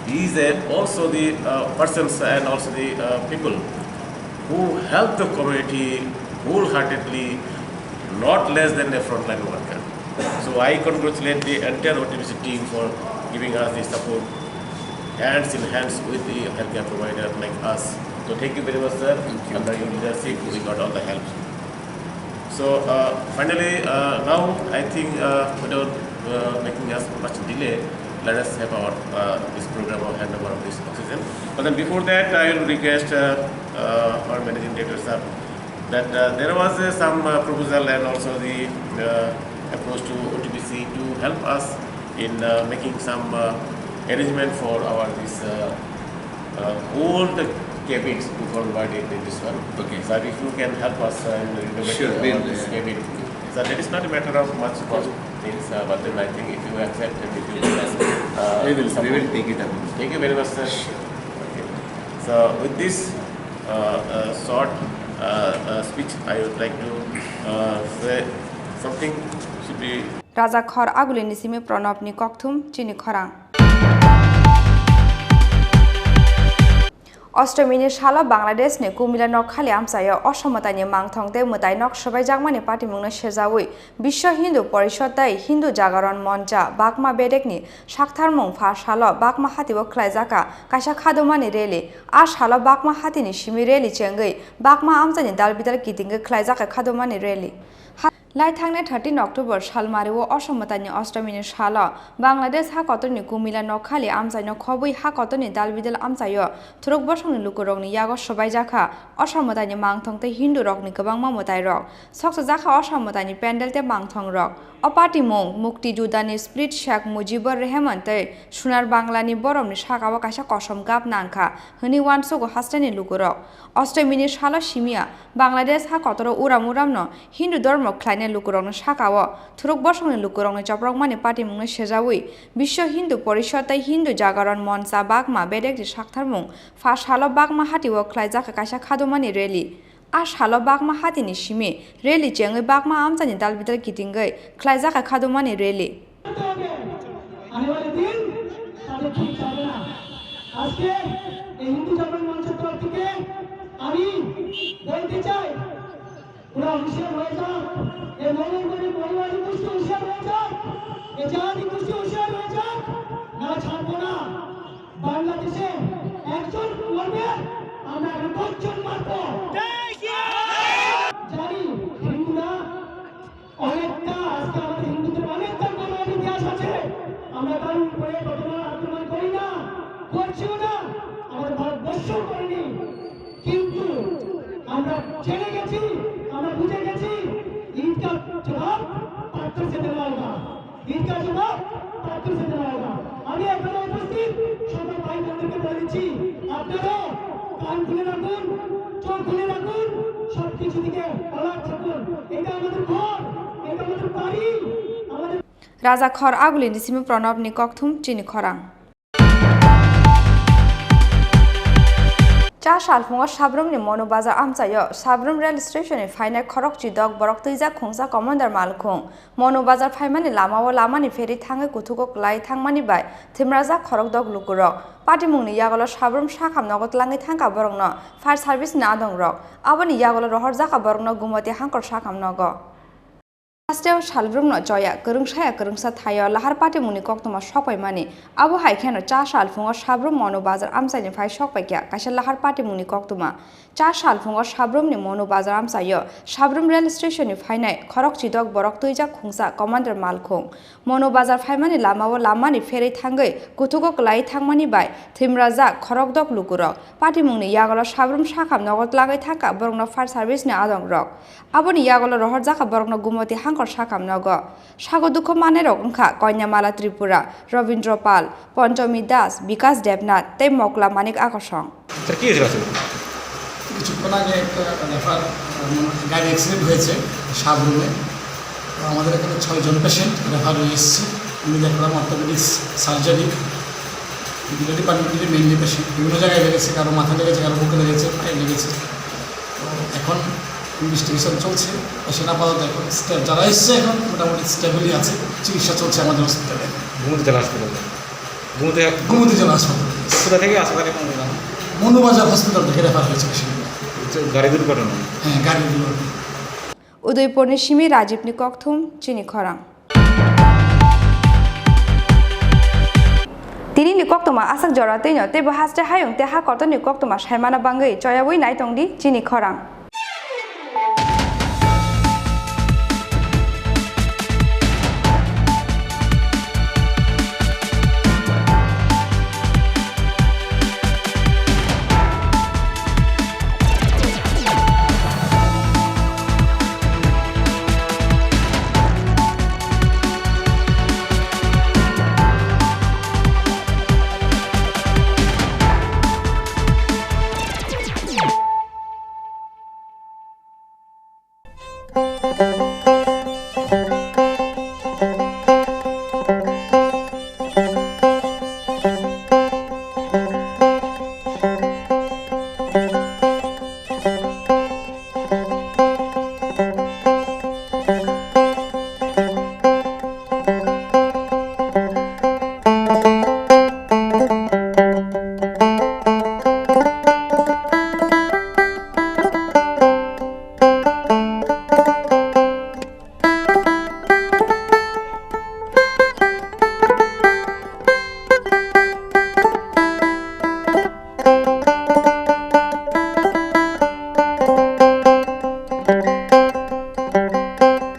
these are also the, uh, persons and also the, uh, people who help the community wholeheartedly, not less than a frontline worker. So I congratulate the entire O T P C team for giving us the support, hands in hands with the healthcare provider like us. So thank you very much, sir. Thank you. Under your leadership, we got all the help. So, uh, finally, uh, now I think, uh, without, uh, making us much delay, let us have our, uh, this program of handover of this oxygen. But then before that, I will request, uh, uh, our managing director, sir, that, uh, there was, uh, some, uh, proposal and also the, uh, approach to O T P C to help us in, uh, making some, uh, arrangement for our this, uh, uh, old cabins to convert it in this one. Okay. Sir, if you can help us, uh, in renovating Sure, our we'll, this uh, cabin. Sir, that is not a matter of much cost things, uh, but then I think if you accept and if you, uh, We will, we support. Will take it up. Thank you very much, sir. Okay. So with this, uh, uh, short, uh, uh, speech, I would like to, uh, say something should be Raja Khor Aguli ni simi Pranab ni kokthum chini khorang. Ostomi ni salo Bangladesh ni Kumila Nokhali amchaio osom mwtai ni mangthong tei mwtai nok swbaijakmani patimung no sejaui Biswa Hindu Porishod tei Hindu Jagaran Moncha Bakma bedek ni saktharmung pha salo Bakma hati o khlaijakha kaisa khadomani rally. A salo Bakma hati ni simi rally chengwi Bakma amchai ni dal bidal kitingwi khlaijakha khadomani rally. Lai thangnai thirteen October salmari o osom mwtai ni ostomi ni salo Bangladesh ha kotor ni Kumila Nokhali amchai no khobwi ha kotor ni dal bidal amchai o thuruk bosong ni lukurok ni yago swbaijak kha osom mwtai ni mangthong tei Hindu rok ni kwbangma mwtai rok. Soksajak kha osom mwtai ni pandal tei mangthong rok. O patimung Mukti Juda ni Spirit Sheikh Mujibur Rehman tei Sunar Bangla ni borom ni saka o kaisa kosom gap nang kha hwnwi uansugo hasteni lukurok. Ostomi ni salo simiya Bangladesh ha kotoro uram uram no Hindu dormo khlai Lukurokni saka-o thuruk bosongni lukurokni choprokmani patimungno sejaui Biswa Hindu Porishod tei Hindu Jagaran Moncha bakma bedekni saktharmung pha salo bakma hatio khlaijak kaisa khadumani rally. A salo bakma hatini simi rally chengwi bakma amchaini dalbidal kitingwi khlaijak kha khadumani rally. आने वाले दिन ताদের ठीक যাবে না। আজকে এই হিন্দু জাগরণ মঞ্চের তরফ থেকে আমি বলতে চাই, ওরা হুঁশিয়ার হয়ে যাক, এই মৌলভীবাজার মৌলভীবাজার গোষ্ঠী হুঁশিয়ার হয়ে যাক, এই জাতি গোষ্ঠী হুঁশিয়ার হয়ে যাক, না ছাড়বো না। বাংলাদেশে একজন মরবে, আমরা এখানে দশজন মারবো। জানি হিন্দুরা অনেকটা, আজকে আমাদের হিন্দুদের অনেকটা গৌরবের ইতিহাস আছে। আমরা কারোর উপরে প্রথমে আক্রমণ করি না, করছিও না, আমাদের ভারতবর্ষও করেনি। কিন্তু আমরা জেনে গেছি, আমরা বুঝে গেছি, ইনকা জবাব পাত্থর সে দেনা হোগা। ইনকা জবাব পাত্থর সে দেনা হোগা। আমি এখানে উপস্থিত সকল ভাই বোনদেরকে বলে দিচ্ছি, আপনারাও কান খুলে রাখুন, চোখ খুলে রাখুন, সবকিছু থেকে alert থাকুন। এটা আমাদের ঘর, এটা আমাদের বাড়ি, আমাদের Raja Khor Agulini simi Pranabni kokthum chini khorang. Cha salphungo Sabrumni Monu Bazar amchaio Sabrum Rail Station ni phainai khorok chidok borok twijak khungsa Commander Malkhung. Monu Bazar phaimani lamao lamani pheri thangwi kuthugo kwlai thangmani bai thwimrajak khorokdok lukurok. Patimungni yagolo Sabrum sakham nogo tlangwi thangkha borokno fire service ni adongrok. Aboni yagolo rohorjakha borokno Gumoti Hangkor sakham nogo. Hasteo salbrumno choya kwrwngsaya kwrwngsa thaio lahar patimungni koktwma sokpaimani. Abo hai kheno cha salphungo Sabrum Monu Bazar amchaini phai sokpaikha kaisa lahar patimungni koktwma. Cha salphungo Sabrumni Monu Bazar amchaio Sabrum Rail Station ni phainai khorok chidok borok twijak khungsa Commander Malkhung. Monu Bazar phaimani lamao lamani pherwi thangwi kuthugo kwlai thangmani bai thwimrajak khorokdok lukurok. Patimungni yagolo Sabrum sakham nogo tlangwi thangkha borokno fire service ni adongrok. Aboni yagolo rohorjakha borokno Gumoti Hangkor sakham nogo. Sago dukhu mannairok wngkha Koinyamala Tripura, Robindro Pal, Ponchomi Das, Bikas Debnath tei Mokla Manik Akosong. আচ্ছা, কি হয়েছিল আসলে? কিছুক্ষণ আগে একটা ব্যাপার, উম, গাড়ি অ্যাক্সিডেন্ট হয়েছে সাবরুমে। তো আমাদের এখানে ছয়জন পেশেন্ট রেফার হয়ে এসেছে। আমি দেখলাম অর্থোপেডিক্স সার্জারি, দুটো ডিপার্টমেন্টের মেইনলি পেশেন্ট। বিভিন্ন জায়গায় লেগেছে, কারো মাথা লেগেছে, কারো বুকে লেগেছে, পায়ে লেগেছে। তো এখন ইনভেস্টিগেশন চলছে। পেশেন্ট আপাতত এখন স্টে-, যারা এসছে এখন মোটামুটি স্টেবলই আছে, চিকিৎসা চলছে আমাদের হসপিটালে। ঘুমোতে চলে আসতে বললেন? ঘুমোতে এক-, ঘুমোতে চলে হাসপাতালে। কোথা থেকে আসে তাহলে কোন জেলা? মনুবাজার হসপিটাল থেকে রেফার হয়েছে পেশেন্ট। হচ্ছে গাড়ি দুর্ঘটনা? হ্যাঁ, গাড়ি দুর্ঘটনা। Udaipurni simi Rajibni kokthum chini khorang. Tinini koktwma aswk jora twino teibo haste hayung tei ha kotorni koktwma saimana bangwi choyaui naitongdi chini khorang.